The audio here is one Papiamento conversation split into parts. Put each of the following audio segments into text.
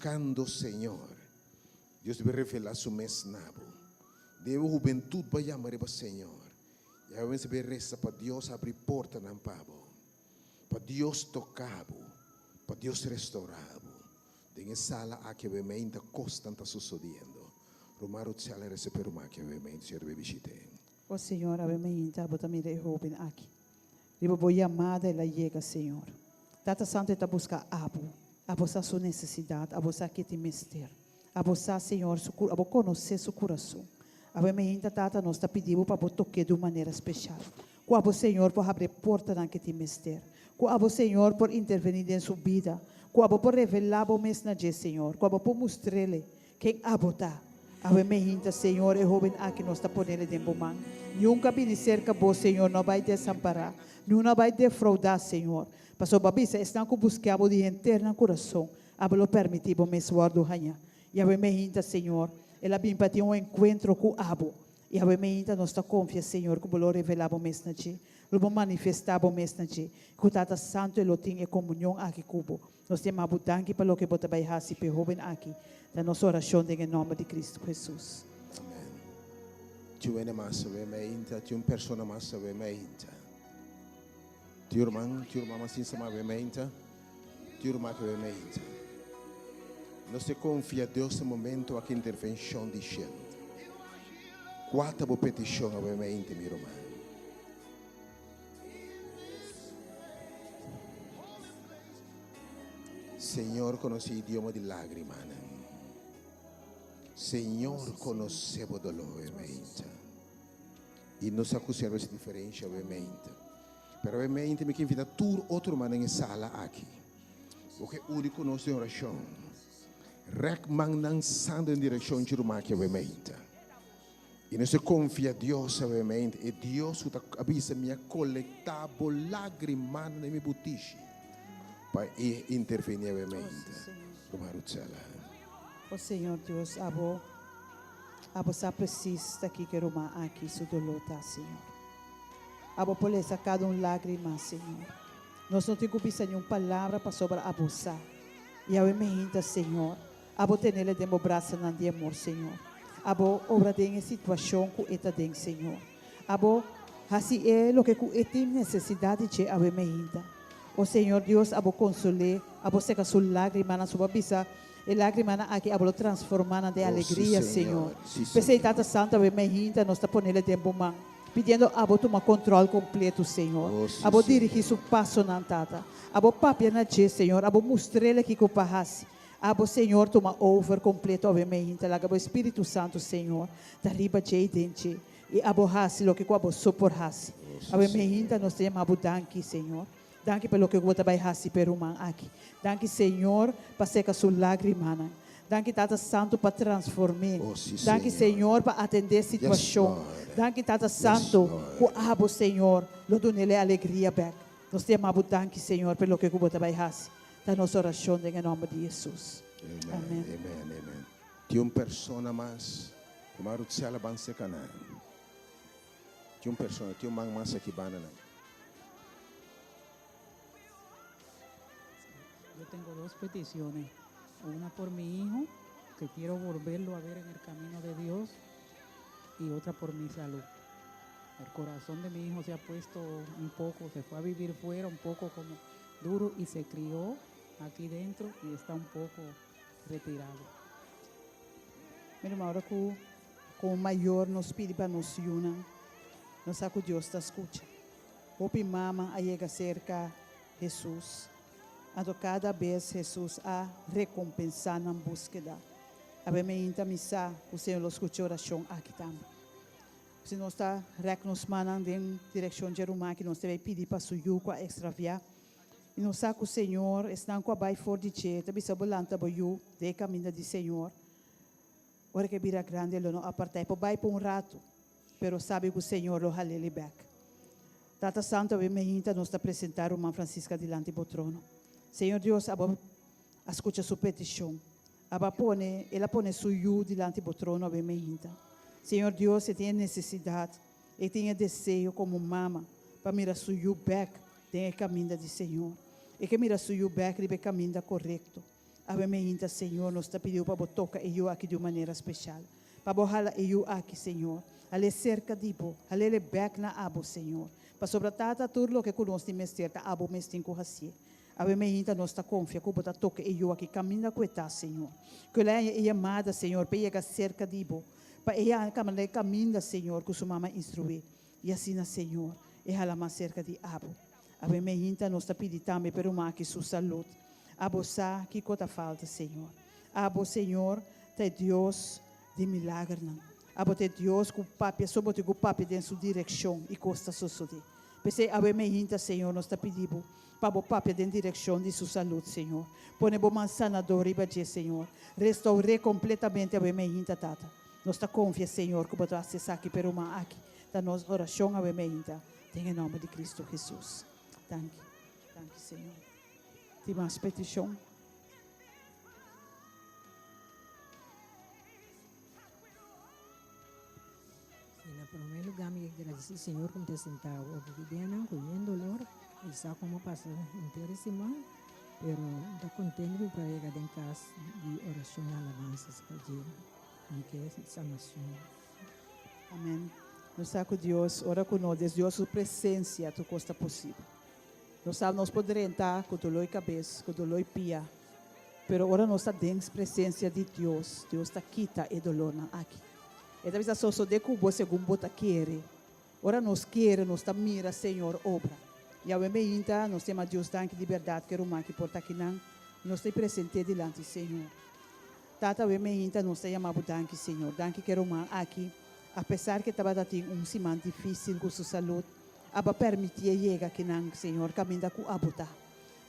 buskando Señor. Dios debe revelá su mes na bo. Den bo hubentut bo a yama riba Señor. I awe mester be resa pa Dios habri portanan pa bo, pa Dios toka bo, pa Dios restourá bo. Den e sala aki awe meinta kosnan ta sosodiendo. Ruman Ruthzella resa p'e ruman aki awe meinta, Señor ta be bishit'é. O Señor, awe meinta bo ta mira e hoben aki. Riba bo yamada el a yega, Señor. Tata Santu e ta buska abo. Abo sa su nesesidat, abo sa ke tin mester. Abo sa, Señor, su ku, abo konosé su kurason. Awe meinta, Tata, nos ta pidi bo pa bo tok'é di un manera speshal. Ku abo, Señor, por habri e portanan ke tin mester. Ku abo, Señor, por intervení den su bida. Ku abo por revelá bo mes na dje, Señor. Ku abo por mustr'é Ken abo ta? Awe mehinta, Señor, e hoben aki nos ta ponele den bo man. Niun ka bini serka bo, Señor, no bai desampará. Niun no bai defroudá, Señor. Pasobra bo a bisa esnan ku buskea bo di henter nan kurason, abo lo permití bo mes wòrdu hañá. I awe mehinta, Señor, el a bin pa tin un enkuentro ku abo. I awe meinta nos ta konfia, Señor, ku bo lo revelá bo mes na dje, lo bo manifestá bo mes na dje, i ku Tata Santu e lo tin e komunion aki ku bo. Nos ta yama bo danki pa loke bo ta bai hasi p'e hóben aki. Ta nos orashon den e nòmber di Kristu Hesus. Amen. Tin un hende mas awe meinta? Tin un persona mas awe meinta? Tin un ruman, tin un ruman mas tin sama awe meinta? Tin un ruman aki awe meinta? Nos ta konfia Dios na momento aki intervenshon di shelu. Kua ta bo petishon awe meinta, mi ruman? Señor conoce idioma di lagrimanan. Señor conoce bo dolor awe meinta. Y no sa cu Señor a haci diferencia awe meinta. Pero awe meinta mi ke invita tur otro ruman den e sala aki. Bo ke uni cu nos den oracion. Rek mannan santo den direccion dje ruman aki awe meinta. I nos ta konfia Dios sabiamente, e Dios ku ta a bisa mi a kolektá bo lágrimanan den mi butishi pa e intervení awemente. Ruman Ruthzella. O Señor Dios, abo, abo sa presis ta kiko e ruman aki su doló ta, Señor. Abo por lesa kada un lágrima, Señor. Nos no tin ku bisa niun palabra pasobra abo sa. I awe meinta, Señor, Abo tenele den bo brasanan di amor, Señor. Abo obra den e situacion cu e ta den, Señor. Abo haci e loke cu e tin necesidad di dje awe meinta. O Señor Dios, abo consol'é, abo seca su lagrimanan, su bo a bisa e lagrimanan aki abo lo transforma nan den Oh, sí, alegria, Señor. Señor. Sí, P'esei, Señor. Tata Santo, awe meinta nos ta ponele den bo man, pidiendo abo tuma control completo, Señor. Oh, sí, Abo dirigi su Señor. pasonan, Tata. Abo papia na dje, Señor. Abo mustr'é kico pa haci. Abo Señor tuma over completo awe meinta laga bo Espíritu Santo Señor ta riba dje y den dje y abo haci loke cu abo so por haci awe meinta nos ta yama bo danki Señor danki pa loke cu bo ta bay haci pa e ruman aki danki Señor pa seca su lagrimanan danki Tata Santo pa transforme danki Señor pa atende situacion danki Tata Santo cu abo Señor lo dunele alegria bek nos ta yama bo danki Señor pa loke cu bo ta bay haci. Ta nos oracion den e nomber di Jesus. Amen. Amen, amen. Tin un persona mas ku ma Rutsela ban seka nan. Tin un persona, tin un man mas aki banda nan. Yo tengo dos peticiones. Una por mi hijo, que quiero volverlo a ver en el camino de Dios, y otra por mi salud. El corazón de mi hijo se ha puesto un poco, se fue a vivir fuera un poco como duro y se crió aquí dentro y está un poco retirado. Mira, ma ora ku ku un mayor nos pidi pa nos yunan, nos sa ku Dios ta skucha. Hopi mama a yega serka Hesus, anto kada bes Hesus a rekompensá nan búskeda. Awe meinta mi sa ku Señor lo skucha orashon aki tambe. Si nos ta rèk nos mannan den direkshon dje ruman ki nos debe pidi pa su yu ku a ekstraviá, i nos sa ku Señor, esnan ku a bai for di dje, ta bisa bo lanta bo yu den e kaminda di Señor. Ora ku e bira grandi e lo no apartá. E por bai pa un ratu, pero sabi ku Señor lo hal'é bèk. Tata Santu, awe meinta nos ta presentá ruman Francisca dilanti bo trono. Señor Dios, abo a skucha su petishon. Aba pone, el a pone su yu dilanti bo trono awe meinta. Señor Dios, e tin e nesesidat, e tin e deseo komo mama pa mira su yu bèk den e kaminda di Señor. E ke mira su yu bèk riba e kaminda korekto. Awe meinta, Señor, nos ta pidiu pa Bo toka e yu aki di un manera speshal. Pa Bo hala e yu aki, Señor. Hal'é serka di Bo. Hal'é bèk na Abo, Señor. Pasobra, Tata, tur loke ku nos tin mester ta Abo mes tin ku hasié. Awe meinta nos ta konfia ku Bo ta toka e yu aki kaminda ku e ta, Señor. Ku el a haña e yamada, Señor, pa e yega serka di Bo. Pa e haña kaminda e kaminda, Señor, ku su mama instruí. I asina, Señor, e hala mas serka di Abo. Awe meinta nos ta pidi tambe pa e ruman aki su salud. Abo sa kiko ta falta, Señor. Abo, Señor, ta e Dios di milagernan. Abo ta e Dios ku papia so bo tin ku papia den su direkshon i kos ta sosodé. P'esei awe meinta, Señor, nos ta pidi Bo pa Bo papia den direkshon di su salud, Señor. Pone Bo man sanador riba dje, Señor. Restour'é kompletamente awe meinta, Tata. Nos ta konfia, Señor, ku Bo ta hasi esaki p'e ruman aki. Ta nos orashon awe meinta, den e nòmber di Kristu Hesus. Danki. Danki, Señor. Tin mas petishon? Si, na promé lugá mi ke gradisí Señor ku mi ta sintá awor aki den nan ku yen dolor i sa komo pasa henter e siman, pero mi ta kontento ku mi por a yega den kas di orashon i alabansa serka dje. Mi ke sanashon. Amen. Nos sa ku Dios, ora ku nos des Dios su presensia tur kos ta posibel. Nos sa nos por drenta ku doló i kabes, ku doló i pia, pero ora nos ta den presensia di Dios, Dios ta kita e dolónan aki. E ta bisa sosodé ku bo segun bo ta kere. Ora nos kere, nos ta mira Señor obra. Yahweh meinta, nos ta yama Dios danki di bèrdat ku e ruman ki por ta akinan, nos ta i present'é dilanti Señor. Tata awe meinta nos ta yama bo danki Señor. Danki ku e ruman aki, apesar ku e tabata tin un siman difísil ku su salud, abo a permitié yega akinan, Señor, kaminda ku abo ta.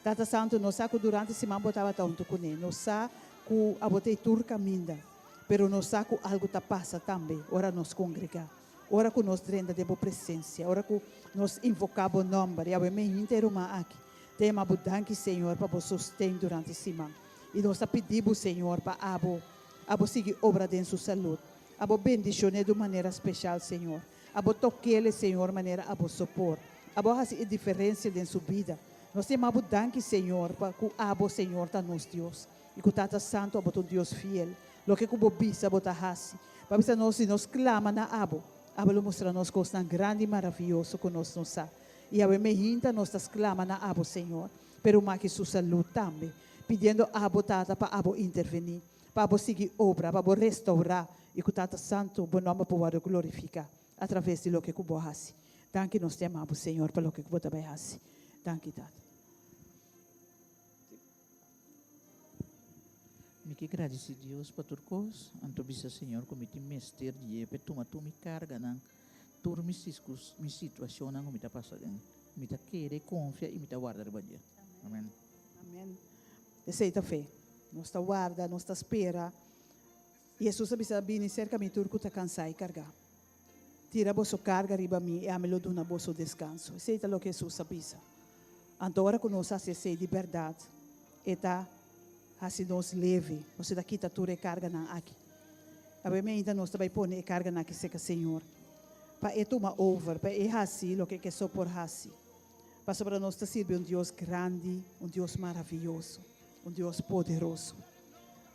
Tata Santu, nos sa ku durante siman bo tabata huntu kuné. Nos sa ku abo ta ei tur kaminda, pero nos sa ku algu ta pasa tambe ora nos kongregá, ora ku nos drenta den bo presensia, ora ku nos invoká bo nòmber. I awe meinta e ruman aki ta yama bo danki, Señor, pa bo sosten durante siman. I nos ta pidi bo, Señor, pa abo, abo sigui obra den su salud. Abo bendicion'é di un manera special, Señor. Abo tok'el, Señor, manera abo so por. Abo haci e diferencia den su bida. Nos ta yama bo danki, Señor, pa cu abo, Señor, ta nos Dios. I cu Tata Santo abo ta un Dios fiel. Loke cu bo bisa, bo ta haci. Pa bisa nos, si nos clama na abo, abo lo mustra nos cosnan grandi i maraviyoso cu nos no sa. I awe mehinta nos ta sclama na abo, Señor, pero maki su salud tambe. Pidiendo abo, Tata, pa abo intervení, pa abo sigui obra, pa abo restaurá, i ku Tata Santu, bo nòmber por wòrdu glorifiká atraves di loke ku bo a hasi. Danki nos te ama bo, Señor, pa loke ku bo ta bai hasi. Danki, Tata. Mi ke gradisí Dios pa tur kos, anto bisa Señor ku mi tin mester di e p'e tuma tur mi karganan, tur mi mi situashonnan ku mi ta pasa den. Mi ta kere, konfia i mi ta warda riba dje. Amen. Amen. Esei ta fe. Nos ta warda, nos ta spera. Hesus a bisa, Bini serka mi tur ku ta kansá i kargá. Tira boso karga riba mi i ami lo duna boso deskanso. Esei ta loke Hesus a bisa. Anto ora ku nos hasi esei di bèrdat, e ta hasi nos leve. Nos ta kita tur e karganan aki. Awe mainta nos ta bai pone e karganan aki serka Señor, pa e tuma over, pa e hasi loke e ke so por hasi. Pasobra nos ta sirbi un Dios grandi, un Dios maravioso, un Dios poderoso.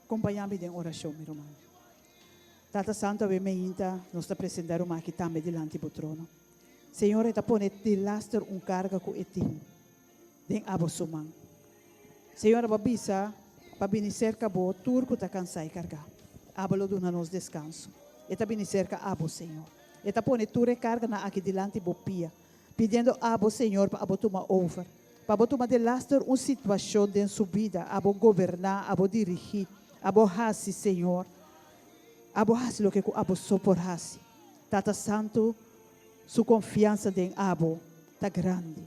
Kompañá mi den orashon, mi ruman. Tata Santu, awe meinta nos ta presentá e ruman aki tambe dilanti bo trono. Señor, e ta pone delaster un karga ku e tin den abo su man. Señor, abo a bisa pa bini serka bo tur ku ta kansá i kargá. Abo lo duna nos deskanso. E ta bini serka abo, Señor. E ta pone tur e karganan aki dilanti bo pia. Pidiendo abo, Señor, pa abo tuma over, pa abo tuma delaster un situacion den su bida, abo goberna, abo dirigi, abo haci, Señor. Abo haci loke cu abo so por haci. Tata Santu, su confiansa den abo ta grandi.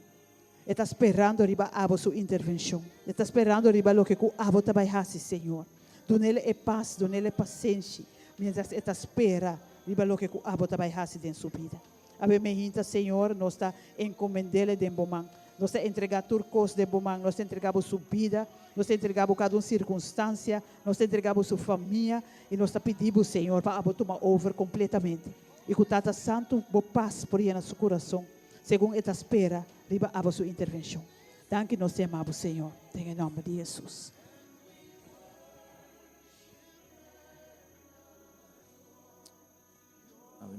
E ta sperando riba abo su intervencion. E ta sperando riba loke cu abo ta bay haci, Señor. Dunele e pas, dunele e pasenshi, mientras e ta spera riba loke cu abo ta bay haci den su bida. Awe mehinta, Señor, nos ta encomendele den Bo man. Nos ta entrega tur cos den Bo man. Nos ta entrega Bo su bida, nos ta entrega Bo cada un circunstancia, nos ta entrega Bo su famia, y nos ta pidi Bo, Señor, pa Abo tuma over completamente. Y cu Tata Santo, Bo pas por yena su curason, segun e ta spera riba Abo su intervencion. Danki nos ta yama Bo, Señor, den e nomber di Jesus.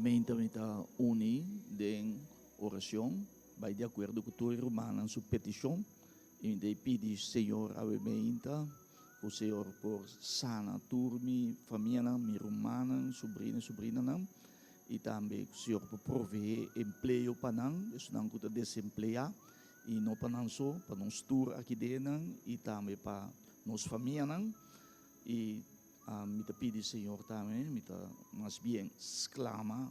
Awe mi ta uni den oracion, bai di acuerdo cu tur e rumannan su peticion, y mi ta pidi Señor awe meinta cu Señor por sana tur mi famianan, mi rumannan, subrino y subrinanan, y tambe cu Señor por provee empleo pa nan, esunnan cu ta desemplea, y no pa nan so, pa nos tur aki den y tambe pa nos famianan. Y mi ta pidi Señor tambe, mi ta mas bien sclama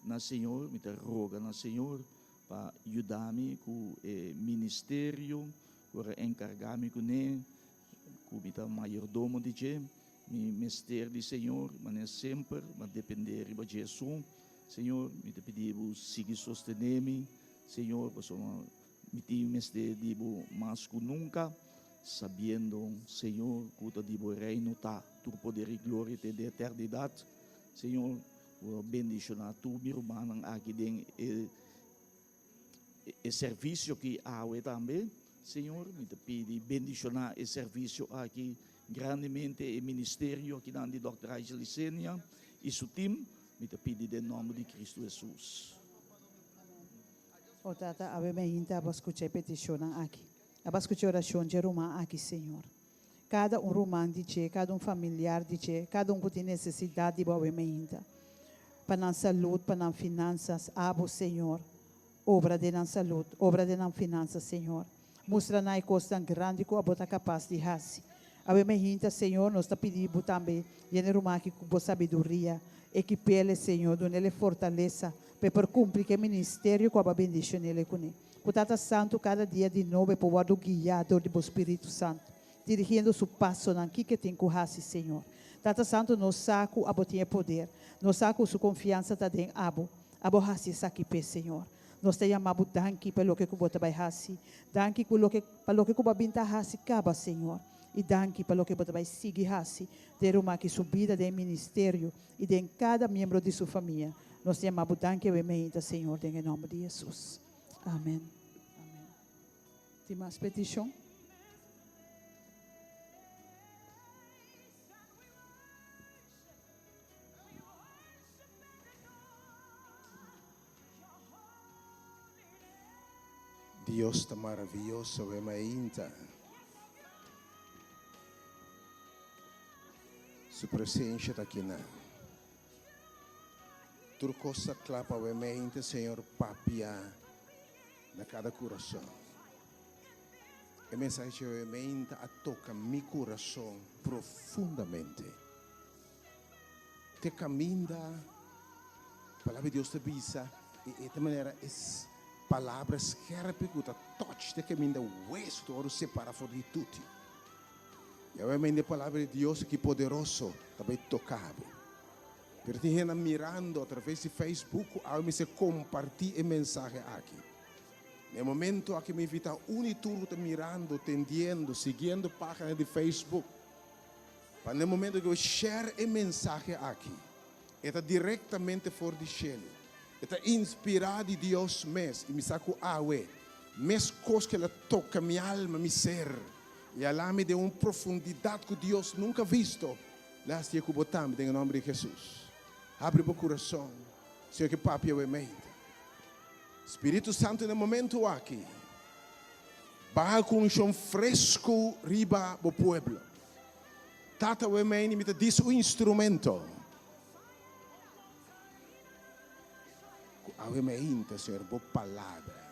na Señor, mi ta roga na Señor pa yuda mi cu e ministerio cu a encarga mi cune, cu mi ta mayordomo di dje. Mi mester di Señor, manera semper, ma depende riba dje so. Señor, mi ta pidi bo sigui sostene mi, Señor, pasobra mi tin mester di bo mas cu nunca, sabiendo, Señor, cu ta di bo reino ta tur poder y gloria te den eternidad. Señor, bo a bendiciona tur mi rumannan aki den e e servicio aki awe tambe. Señor, mi ta pidi bendiciona e servicio aki grandemente, e ministerio akinan di Dòkter Aisha Licenia y su team. Mi ta pidi den nomber di Cristo Jesus. O Tata, awe meinta abo a scucha e peticionnan aki. Abo a scucha e oracion dje ruman aki, Señor. Cada un ruman di dje, cada un familiar di dje, cada un cu tin necesidad di bo awe meinta. Pa nan salud, pa nan finanzas, abo, Señor, obra den nan salud, obra den nan finanzas, Señor. Mustra nan e cosnan grandi cu abo ta capas di haci. Awe meinta, Señor, nos ta pidi bo tambe yena e ruman aki cu bo sabiduria. Equip'ele, Señor, dun'ele fortaleza pa e por cumpli cu e ministerio cu abo a bendicion'ele cune. Ku Tata Santu kada dia di nobo e por wòrdu guiá dor di bo Spiritu Santu, dirigiendo su pasonan kiko e tin ku hasi, Señor. Tata Santu, nos sa ku abo tin e poder. Nos sa ku su konfiansa ta den abo. Abo hasi esaki p'e, Señor. Nos ta yama bo danki pa loke ku bo ta bai hasi. Danki ku loke pa loke ku bo a bin ta hasi kaba, Señor. I danki pa loke bo ta bai sigui hasi den ruman ki su bida den e ministerio i den kada miembro di su famia. Nos ta yama bo danki awe meinta, Señor, den e nòmber di Hesus. Amen. Amen. Tin mas peticion? Dios ta maraviyoso we mainta. Su presencia ta akinan. Tur cos ta cla pa we mente, Señor papia na cada curason. E mensahe dje we mente a toca mi curason profundamente. Te caminda Palabra di Dios ta bisa y e ta manera es palabra scherpi cu ta touch te caminda hueso ta worde separa for di tuti. Y awe mente Palabra di Dios aki poderoso ta bay toca bo. Pero tin hende mirando a traves di Facebook cu awe mester comparti e mensahe aki. Na e momento aki mi invita un y tur cu ta mirando, tendiendo, siguiendo pagina di Facebook pa na e momento cu bo share e mensahe aki, e ta directamente for di shelu. E ta inspira di Dios mes y mi sa cu awe mes cos cu el a toca mi alma, mi ser y a lami den un profundidad cu Dios nunca visto. Las dia ku bo tambe den e nomber di Jesus. Habri bo kurason, Señor ke papia awe mente. Spiritu Santu na e momento aki baha ku unshon fresku riba bo pueblo. Tata awe mente mi ta dis un instrumento ku awe mente Señor bo palabra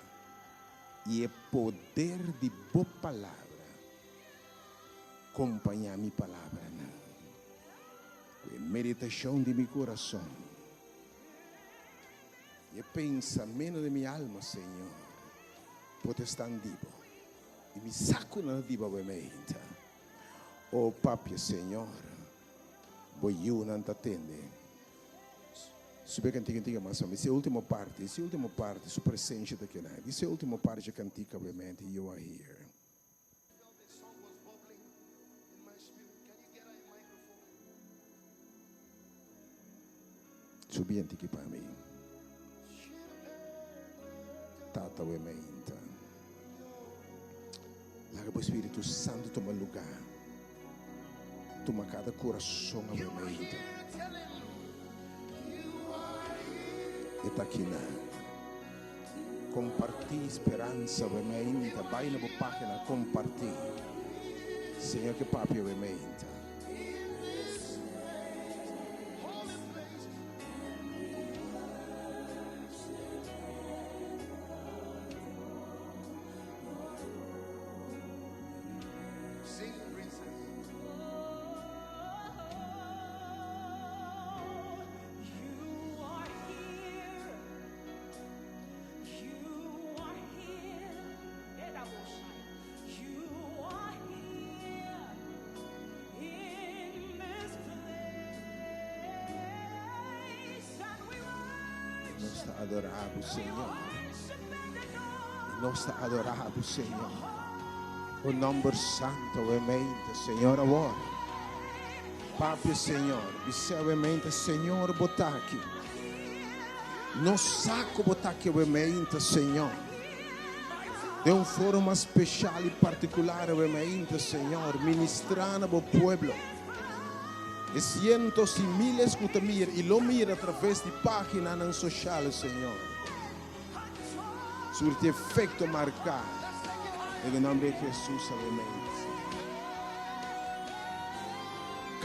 i e poder di bo palabra. Kompañá mi palabranan ku e meditashon di mi kurason i e pensamentu di mi alma, Señor, por ta estan di bo, i mi sa ku nan ta di bo awe meinta. O papia, Señor, bo yunan ta tende. Subi e kantika un tika mas pa mi. Disi e ultimo parti, disi e ultimo parti, su presensia ta keda. Disi e ultimo parti dje kantika awe meinta, You are here. Subi en tiki pa mi. Tata we meinta. Laga bo Spiritu Santu tuma luga. Tuma kada kurason awe meinta. E ta akinan. Kompartí speransa awe meinta. Bai na bo página kompartí. Señor ke papia awe meinta. Nos ta adorá bo, Señor. Nos ta adorá bo, Señor. Bo nomber santo, awe Señor, awor. Papia, Señor. Bisa awe Señor, bo ta aki. Nos sa ku bo ta aki awe Señor. Di un forma spesial i partikular awe Señor. Ministrá na bo pueblo. E sientos i míles ku ta mira i lo mira atraves di páginanan sosial, Señor. Surti efekto marká. Den nòmber di Hesus, amèn.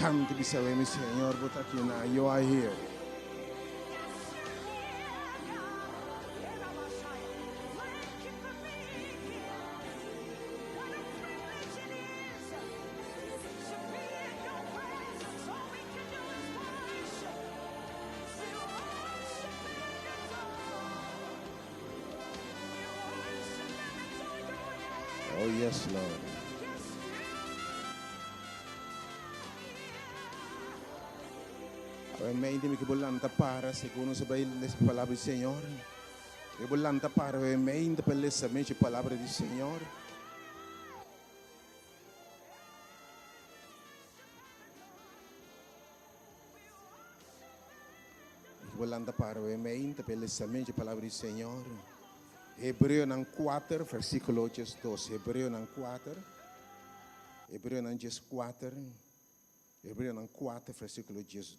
Kanta bisa mi Señor, bo ta aki na. You are here. Oh, yes, Lord. Awe mainta mi ke bo lanta para segun nos a bai lesa palabra di Señor. Ke bo lanta para awe mainta pa lesa mechi palabra di Señor. Ke bo lanta para awe mainta pa lesa mechi palabra di Señor. Hebreonan 4, versíkulo 2. Hebreonan 4. Hebreonan 4. Hebreonan 4, versíkulo 2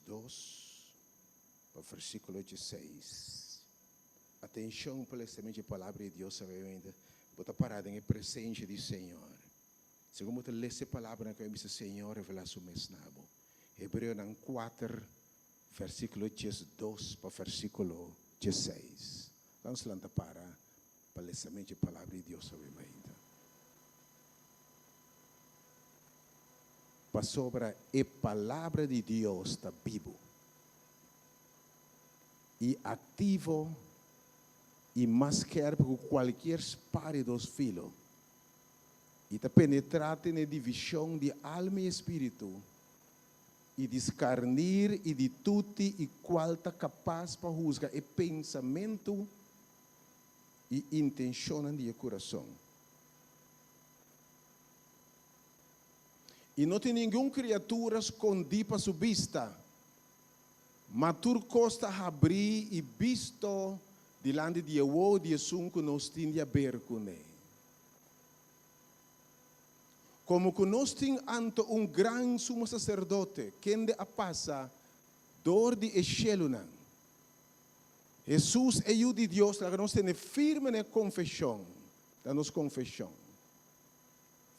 pa versíkulo 6. Atenshon pa lesa e palabra di Dios, obviamente. Bo ta pará den presensia di Señor. Segun bo ta lesa e palabra ku bisa Señor revelá su mes na bo. Hebreonan 4, versíkulo 2 pa versíkulo 6. Ban lanta para pa lesa e palabra di Dios, obviamente. Pasobra e palabra di Dios ta bibu i aktivo i mas skèrpi ku kualke spada di dos filo i ta penetrá den divishon di alma i spiritu i diserní i di tutti i kual ta kapas pa husga e pensamentu i intenshon di kurason. I no tin ningun kriatura skondí pa su bista, ma tur kos ta habrí i bisto dilanti di wowo di esun ku nos tin di aber kuné. Komo ku nos tin anto un gran sumo saserdote, kende a pasa dor di e shelunan. Hesus e Yu di Dios, laga nos tene firme na konfeshon, na nos konfeshon.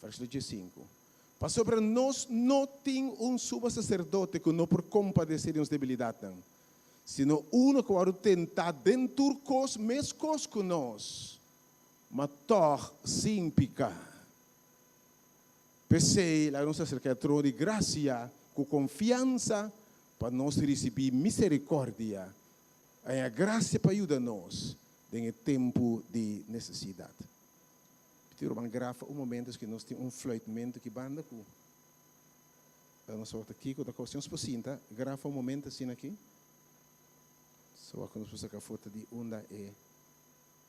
Versíkulo 5. Pasobra nos no tin un sumo saserdote ku no por kompadesé di nos debilidatnan, sino unu ku a wòrdu tentá den tur kos, meskos ku nos, ma tòg sin piká. P'esei, laga nos aserká e trono di grasia ku konfiansa pa nos risibí miserikòrdia i grasia pa yuda nos den e tempu di nesesidat. Tiro ban grafa un momento ku nos tin un fluitmentu ku banda ku nos ta aki ku ta kos nos por sinta grafa un momento asina aki. So ku nos por saka foto di unda e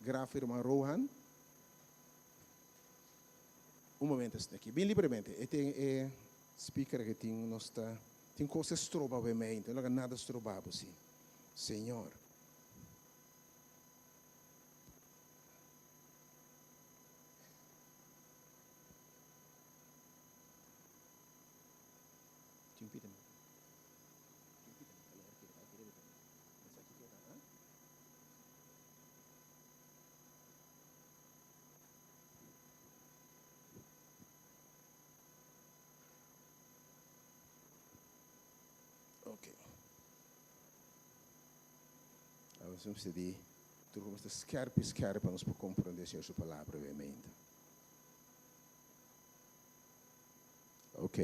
grafa ruman Rohan. Un momento asina aki. Bin libremente. E tin e speaker ku tin nos ta tin kos stroba we mente, no nada stroba si. Señor. Ok. Awor nos mester di tur ku mester skerpi skerpi pa nos por komprondé Señor su palabra obviamente. Ok.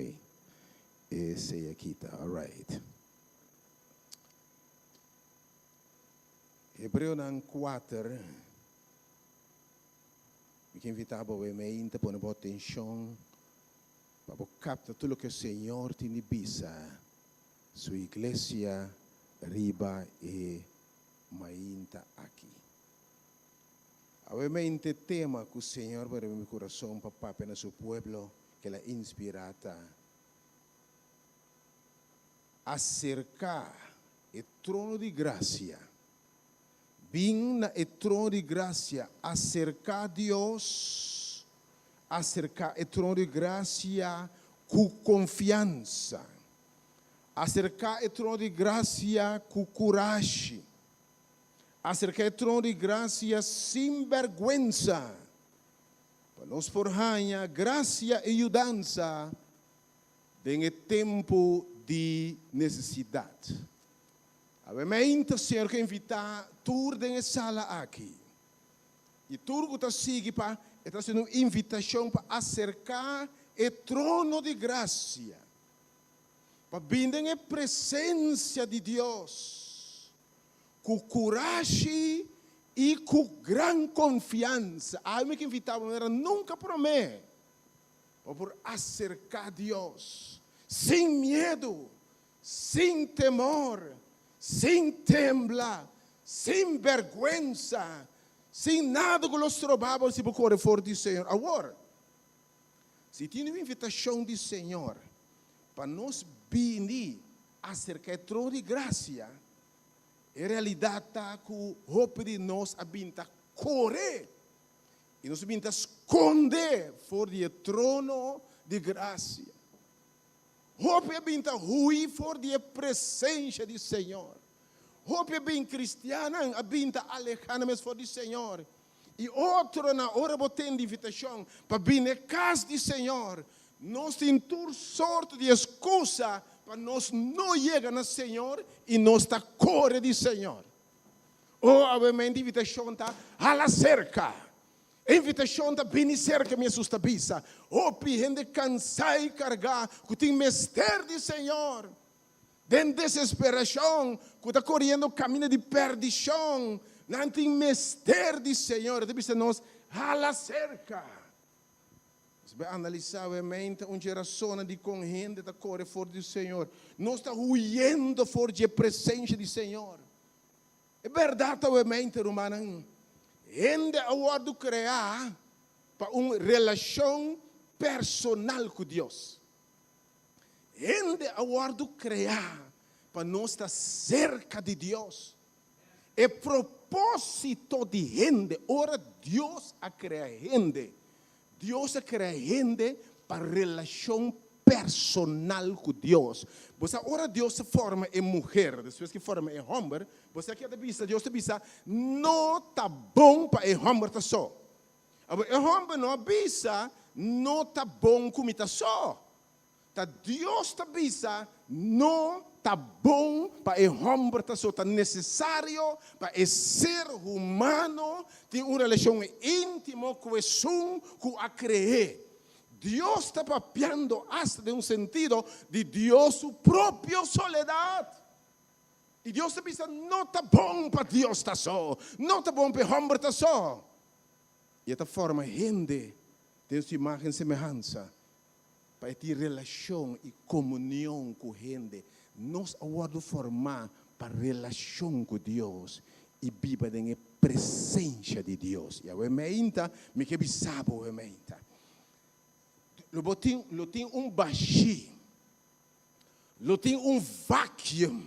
Esei aki ta alright. Hebreonan kuater. Mi ke invitá bo obviamente pone bo atenshon pa bo kapta tur loke Señor tin di bisa Su iglesia riba e mainta aki. Awemente tema ku Señor pone riba mi kurason pa papia na Su pueblo ku El a inspirá ta, Aserká e trono di grasia. Bin na e trono di grasia, aserká Dios, aserká e trono di grasia ku konfiansa. Aserká e trono di grasia ku kurashi. Aserká e trono di grasia sin bèrgwensa, pa nos por haña grasia i yudansa den e tempu di nesesidat. Awe meinta Señor ke invitá tur den e sala aki i tur ku ta sigui pa e ta hasiendo un invitashon pa aserká e trono di grasia, pa bin den e presensia di Dios ku kurashi i ku gran konfiansa. Awe mi ke invitá bo manera nunka promé pa por aserká Dios sin miedu, sin temor, sin tembla, sin bèrgwensa, sin nada ku lo stroba bo si bo kore for di Señor. Awor, si tin un invitashon di Señor pa nos bini aserka e trono di grasia, e realidat ta ku hopi di nos a bin ta kore i nos a bin ta skonde for di e trono di grasia. Hopi a bin ta hui for di e presencia di Señor. Hopi a bin cristiannan a bin ta aleha nan mes for di Señor. Y otronan ora bo tende invitacion pa bin na e cas di Señor, nos tin tur sorto di excusa pa nos no yega na Señor y nos ta core di Señor. Oh, awe mente invitacion ta hala cerca. E invitashon ta bini serka mi, Hesus ta bisa. Hopi hende kansá i kargá ku tin mester di Señor, den desesperashon, ku ta koriendo kaminda di pèrdishon, nan tin mester di Señor. E ta bisa nos, Hala serka. Nos bai analisá awemente un dje rasonnan dikon hende ta kore for di Señor. Nos ta huyendo for dje presensia di Señor. E bèrdat ta wemente, rumannan, hende a wòrdu kreá pa un relashon personal ku Dios. Hende a wòrdu kreá pa nos ta serka di Dios. E propósito di hende, ora Dios a krea hende, Dios a krea hende pa relashon personal ku Dios. Bo sa ora Dios a forma e muher, despues ke forma e hòmber, bo sa ke ta bisa? Dios ta bisa, No ta bon pa e hòmber ta so. Awor, e hòmber no a bisa, No ta bon ku mi ta so. Ta Dios ta bisa, No ta bon pa e hòmber ta so. Ta nesesario pa e ser humano tin un relashon íntimo ku esun ku a kre'é. Dios ta papiando asta den un sentido di Dios su propio soledat. I Dios ta bisa, No ta bon pa Dios ta so. No ta bon pa e hòmber ta so. I e ta forma hende den su imágen semehansa. Pa e tin relashon i komunion ku hende. Nos a wòrdu formá pa relashon ku Dios i biba den e presensha di Dios. I awe meinta mi ke bisa bo awe meinta, lo bo tin, lo tin un bashí, lo tin un vacuum,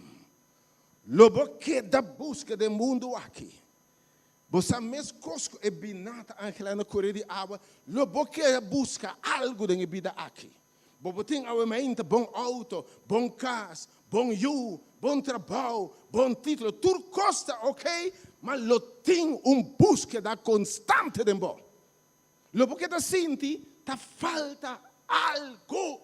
lo bo keda buska den mundu aki. Bo sa meskos ku e biná ta angelá na kore di awa, lo bo kere buska algu den e bida aki. Bo por tin awe mainta bon outo, bon kas, bon yu, bon trabou, bon título, tur kos ta oke, ma lo tin un búskeda konstante den bo. Lo bo keda sinti ta falta algu.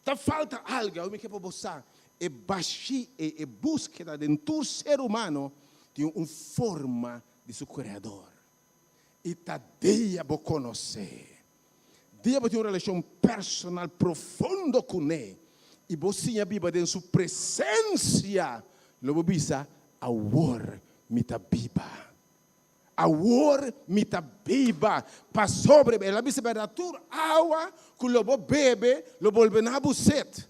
Ta falta algu. Awe mi ke pa bo sa. E bashí ei, e búskeda den tur ser humano tin un forma di su Kreador. I ta dia bo konosé, dia bo tin un relashon personal profundo kuné i bo siña biba den su presensia, lo bo bisa, Awor mi ta biba. Awor mi ta biba pasobra el a bisa bèrdat, tur awa ku lo bo bebe lo bolbe na bo set,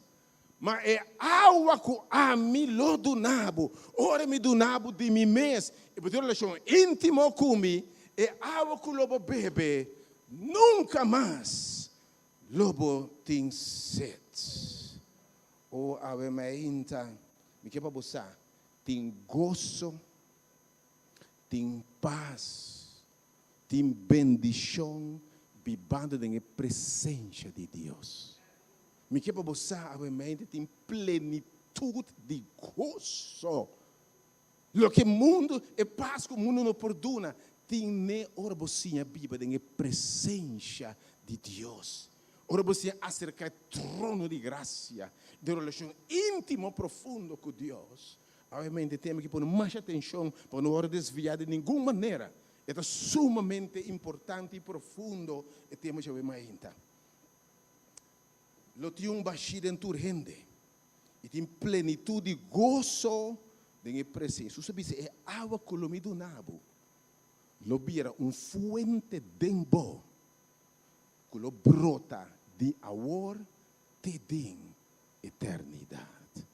ma e awa ku ami lo duna bo, ora mi duna bo di mi mes i bo tin un relashon íntimo ku mi, e awa ku lo bo bebe nunka mas lo bo tin set. O awe mainta, mi ke pa bo sa, tin goso Tin pas, tin bendishon bibando den e presensha di Dios. Mi ke pa bo sa awemente tin plenitut di goso. Loke mundu, e pas ku mundu no por duna, tin ne ora bo siña biba den e presensha di Dios. Ora bo siña aserká e trono di grasia, den relashon íntimo profundo ku Dios. Obviamente tema ki pone masha atencion pa no worde desvia di ningun manera. E ta sumamente importante y profundo e tema djawe mainta. Lo tin un bashi den tur hende y tin plenitud di goso den e presencia. Jesus a bisa, E awa cu lo mi duna bo lo bira un fuente den bo cu lo brota di awor te den eternidad.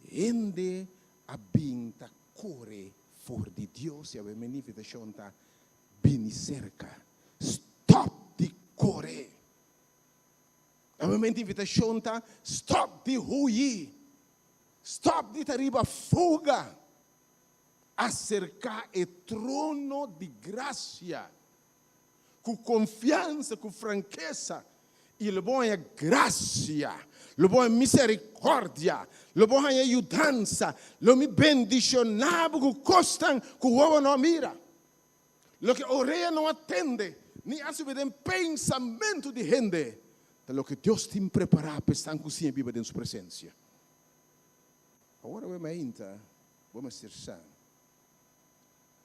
Hende a bin ta kore for di Dios i awe mi invitashon ta, Bini serka. Stòp di kore. Awe mi invitashon ta, Stòp di huyi. Stòp di ta riba fuga. Aserká e trono di grasia ku konfiansa, ku frankesa, i lo bo haña grasia, lo bo haña miserikòrdia, lo bo haña yudansa, lo mi bendishoná bo ku kosnan ku wowo no a mira, loke orea no a tende, ni a subi den pensamentu di hende, ta loke Dios tin prepará pa esnan ku siña biba den su presensia. Awor awe mainta bo mester sa.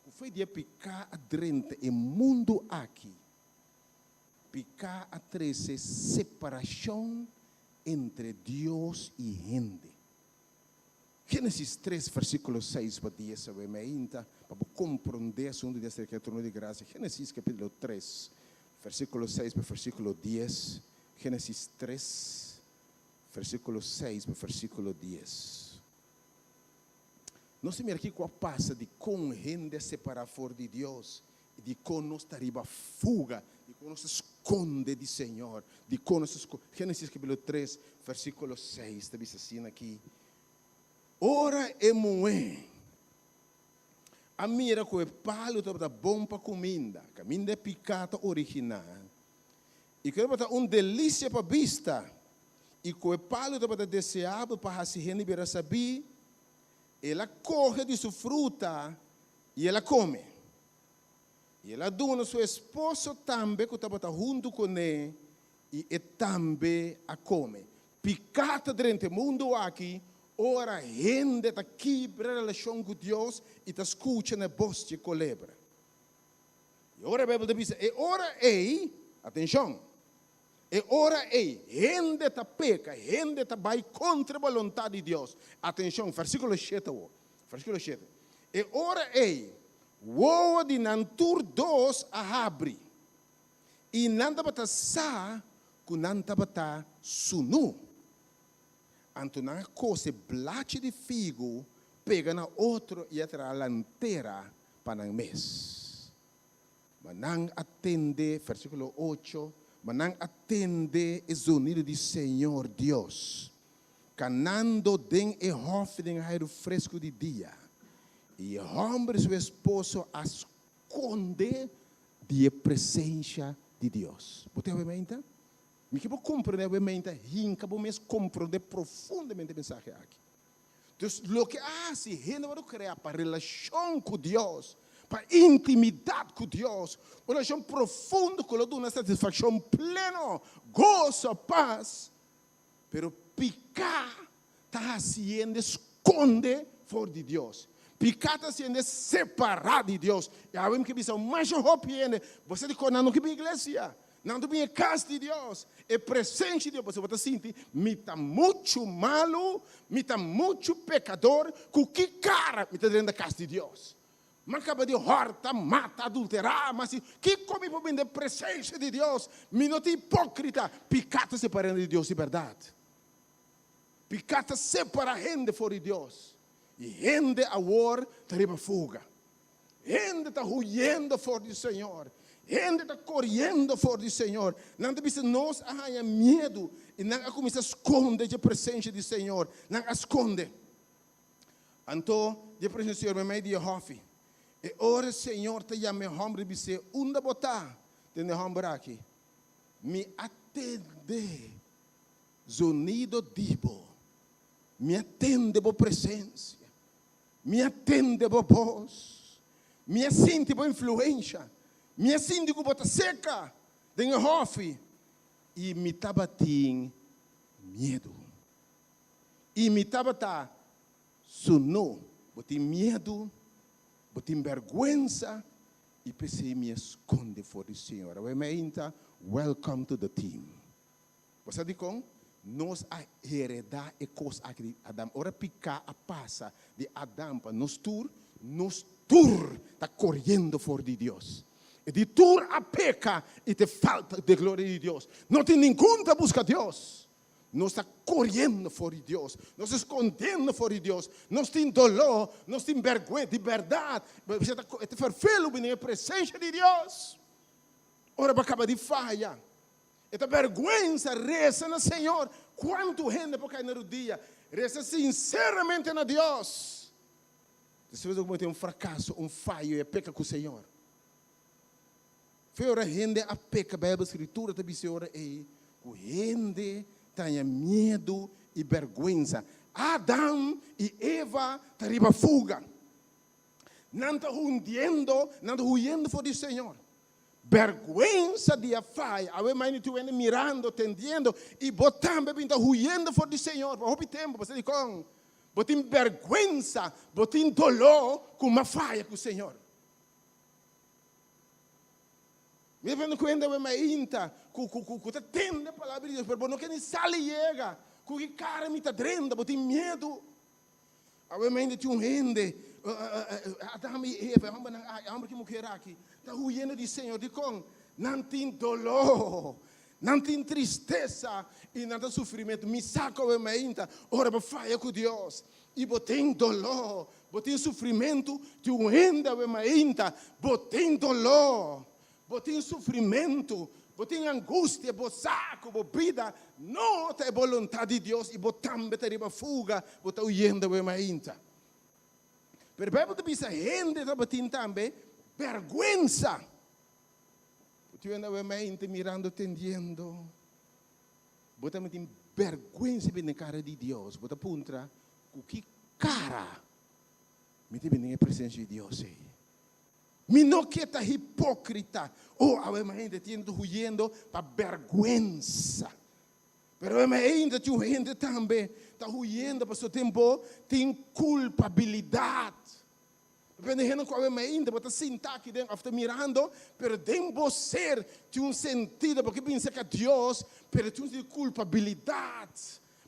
Ku fe di e piká a drenta e mundu aki, piká a trese separashon entre Dios i hende. Génesis tres versíkulo seis pa dies awe meinta pa bo komprondé asuntu di aserka e trono di grasia. Génesis kapítulo tres versíkulo seis pa versíkulo dies. Génesis tres versíkulo seis pa versíkulo dies. Nos a mira kiko a pasa di kon hende a separá for di Dios i di kon nos ta riba fuga, di kon nos ta skonde di Señor, di kon nos ta skonde. Génesis kapítulo tres, versíkulo seis ta bisa asina aki, Ora e muhé a mira ku e palu tabata bon pa kuminda, kaminda e piká ta originá, i ku e tabata un delisia pa bista, i ku e palu tabata deseabel pa hasi hende bira sabí, el a kohe di su fruta i el a kome. I el a duna su esposo tambe ku tabata huntu kuné, i e tambe a kome. Piká ta drenta e mundu aki ora hende ta kibra relashon ku Dios i ta skucha na e bos dje kolebra. I ora e Beibel ta bisa e ora ei, atenshon, E ora ei, hende ta peka, hende ta bai kontra e boluntat di Dios. Atenshon, versíkulo shete awor, versíkulo shete. E ora ei, wowo di nan tur dos a habri, i nan tabata sa ku nan tabata sunú. Anto nan a kose blachi di figu pega na otro i a traha lantera pa nan mes. Ma nan a tende, versíkulo ocho, ma nan a tende e zonido di Señor Dios kanando den e hòfi den airu fresku di dia, i e hòmber i su esposo a skonde di e presensha di Dios. Bo ta obi meinta? Mi ke bo komprendé obi meinta, hinka bo mes komprendé profundamente e mensahe aki. Dus loke a hasi hende wòrdu kreá pa relashon ku Dios, pa intimidat ku Dios, un relashon profundo ku lo duna satisfakshon pleno, goso, pas. Pero piká ta. ta hasi hende skonde for di Dios. Piká ta hasi hende separá di Dios. I awe mi ke bisa masha hopi hende, bo sa dikon nan no ke bin iglesia? Nan ta bin e kas di Dios, e presensia di Dios, pasobra bo ta sinti, mi ta muchu malu, mi ta muchu pekador, ku ki kara mi ta drenta kas di Dios? M'a kaba di hòrta, mata, adulterá, m'a hasi kiko mi por bin den presensia di Dios? Mi no ta hipókrita. Piká ta separá hende di Dios di bèrdat. Piká ta separá hende for di Dios. I hende awor ta riba fuga. Hende ta huyendo for di Señor. Hende ta koriendo for di Señor. Nan ta bisa, Nos a haña miedu. I nan a kuminsá skonde dje presensia di Señor. Nan a skonde. Anto, dje presensia di Señor meimei di e hòfi. E ora Señor ta yama e hòmber i bis'é, Unda bo ta? Tende e hòmber aki, Mi a tende zonido di bo. Mi a tende bo presensia. Mi a tende bo bos. Mi a sinti bo influensha. Mi a sinti ku bo ta seka den e hòfi. I mi tabatin miedu. I mi tabata sunú. Bo tin miedu, bo tin bèrgwensa, i p'esei mi a skonde for di Señor. Awor mi a inta, Welcome to the team. Bo sa dikon? Nos a heredá e kos aki di Adam. Ora piká a pasa di Adam pa nos tur, nos tur ta koriendo for di Dios. E di tur a peka i te falta di gloria di Dios. No tin ningun ta buska Dios. Nos ta koriendo for di Dios. Nos ta skondiendo for di Dios. Nos tin doló, nos tin bèrgwensa. Di bèrdat, e ta ferfelu bini den e presensia di Dios. Ora bo a kaba di faya, E ta bèrgwensa resa na Señor. Kuantu hende por kai na rudia resa sinseramente na Dios despues di kometé un frakaso, un fayo i a peka ku Señor? Fe ora hende a peka, Beibel Skritura ta bisa e ora ei ku hende ta haña miedu i bèrgwensa. Adam i Eva ta riba fuga. Nan ta hundiendo, nan ta huyendo for di Señor. Bèrgwensa di a faya. Awe mai tur hende mirando, tendiendo, i bo tambe bin ta huyendo for di Señor pa hopi tempu. Bo sa dikon? Bo tin bèrgwensa, bo tin doló ku m'a faya ku Señor. Mi ta pone kuenta awe mainta ku ku ku ta tende palabra di Dios, pero bo no ke ni sali yega. Ku ki kara mi ta drenta? Bo tin miedu. Awe mainta tin un hende, Adam i Eva, e hombernan aki, e homber ku e muher aki, ta huyendo di Señor. Dikon? Nan tin doló, nan tin tristesa i nan ta sufrimentu. Mi sa ku awe mainta ora bo faya ku Dios i bo tin doló, bo tin sufrimentu, tin un hende awe mainta, bo tin doló, Bo tin sufrimentu, bo tin angustia, bo sa ku bo bida no ta e boluntat di Dios i bo tambe ta riba fuga, bo ta huyendo bo mainta. Pero Beibel ta bisa hende tabatin tambe bèrgwensa. Bo tin wenda bo mainta mirando, tendiendo, bo tambe tin bèrgwensa bini den kara di Dios. Bo ta puntra, ku ki kara mi ta bini den e presensia di Dios ei? Mi no ke ta hipókrita. Oh, awe mas hende tin ta huyendo pa bèrgwensa. Pero awe mas hende tin un hende tambe ta huyendo pasobra tin bo tin kulpabilidat. Depende hende ku awe mas hende bo ta sinta aki den òf ta mirando, pero den bo ser tin un sentido bo ke bin serka Dios, pero tin un sentido di kulpabilidat.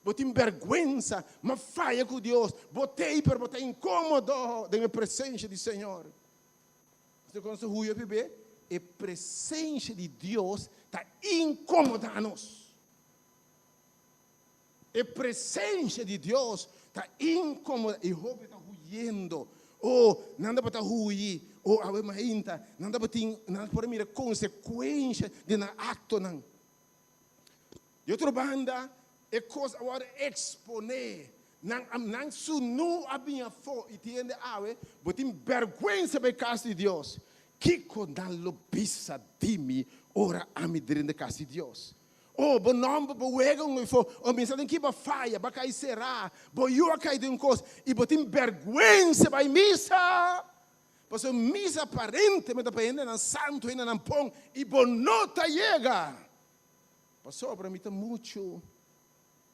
Bo tin bèrgwensa, ma faya ku Dios. Bo t'ei, pero bo ta inkómodo den e presensia di Señor. Bo konosé hui hopi be? E presensia di Dios ta inkomodá nos. E presensia di Dios ta inkomodá i hopi ta huyendo. Oh, nan tabata hui. Oh, awe mainta nan tabatin, nan por a mira konsekuensha di nan aktonan. Di otro banda, e kos a wòrdu eksponé. Nan a nan sunú a bin afó i tin hende awe, bo tin bèrgwensa pa e kas di Dios. Kiko nan lo bisa di mi ora ami drenta kas di Dios? O, bo nòmber, bo wega un efo, o mi sa den ki bo a faya, bo a kai será, bo yu a kai den un kos, i bo tin bèrgwensa bai misa. Pasobra misa aparentemente ta pa hendenan santu, hendenan bon, i bo no ta yega. Pasobra mi ta muchu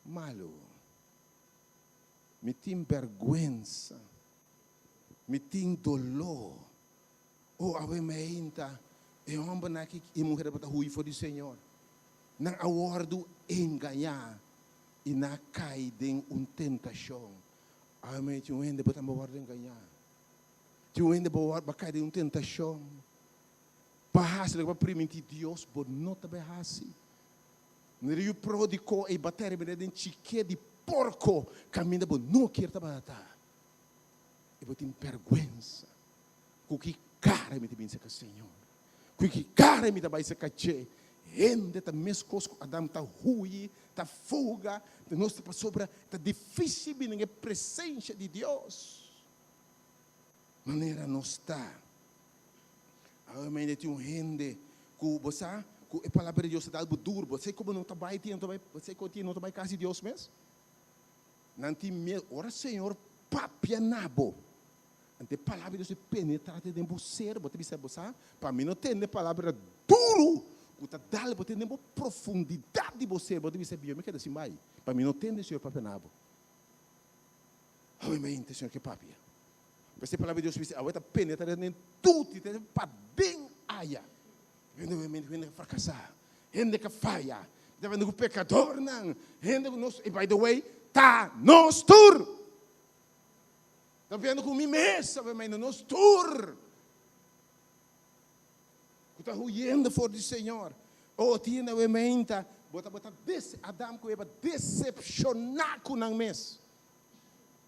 malu. Mi tin bèrgwensa. Mi tin doló. Oh, awe meinta, e hòmbernan aki i muhernan bo ta hui for di Señor. Nan a wòrdu engañá i nan a kai den un tentashon. Awe meinta tin un hende bo tambe a wòrdu engañá. Tin un hende bo a kai den un tentashon. Pa hasi loke bo a primintí Dios, bo no ta bai hasi. Mira yu pródigo ei bat'é riba den chiké di porko kaminda bo no kier tabata. I bo tin bèrgwensa. Ku ki kara mi ta bin serka Señor? Ku ki kara mi ta bai serka dje? Hende ta meskos ku Adam, ta hui, ta fuga, nos ta pasobra ta difísil bini den e presensia di Dios manera nos ta. Awe tin un hende ku bo sa ku e palabra di Dios ta dal bo duru, bo sa ku bo no ta bai tin, bo sa ku no ta bai kas di Dios mes. Nan tin miedu. Ora Señor papia na bo, anto e palabra di Dios ta penetra te den bo ser, bo ta bisa, bo sa, pa mi no tende palabra duru ku ta dal bo te den bo profundidat di bo ser, bo ta bisa, biyo mi keda sin bai, pa mi no tende Señor papia na bo. Awe mente Señor ke papia. Pues e palabra di Dios bisa, awe ta penetra den tuti, te paden aya. Hende obviamente hende ka frakasá, hende ka faya, ta bende ku pekadornan, hende ku nos, y by the way, ta nos tur. Ta bende ku mi mes, obviamente, nos tur. Ku ta huyendo for di Señor. Oh, tin obviamente, bo ta, bo ta des, Adam ku Eva desepshoná ku nan mes.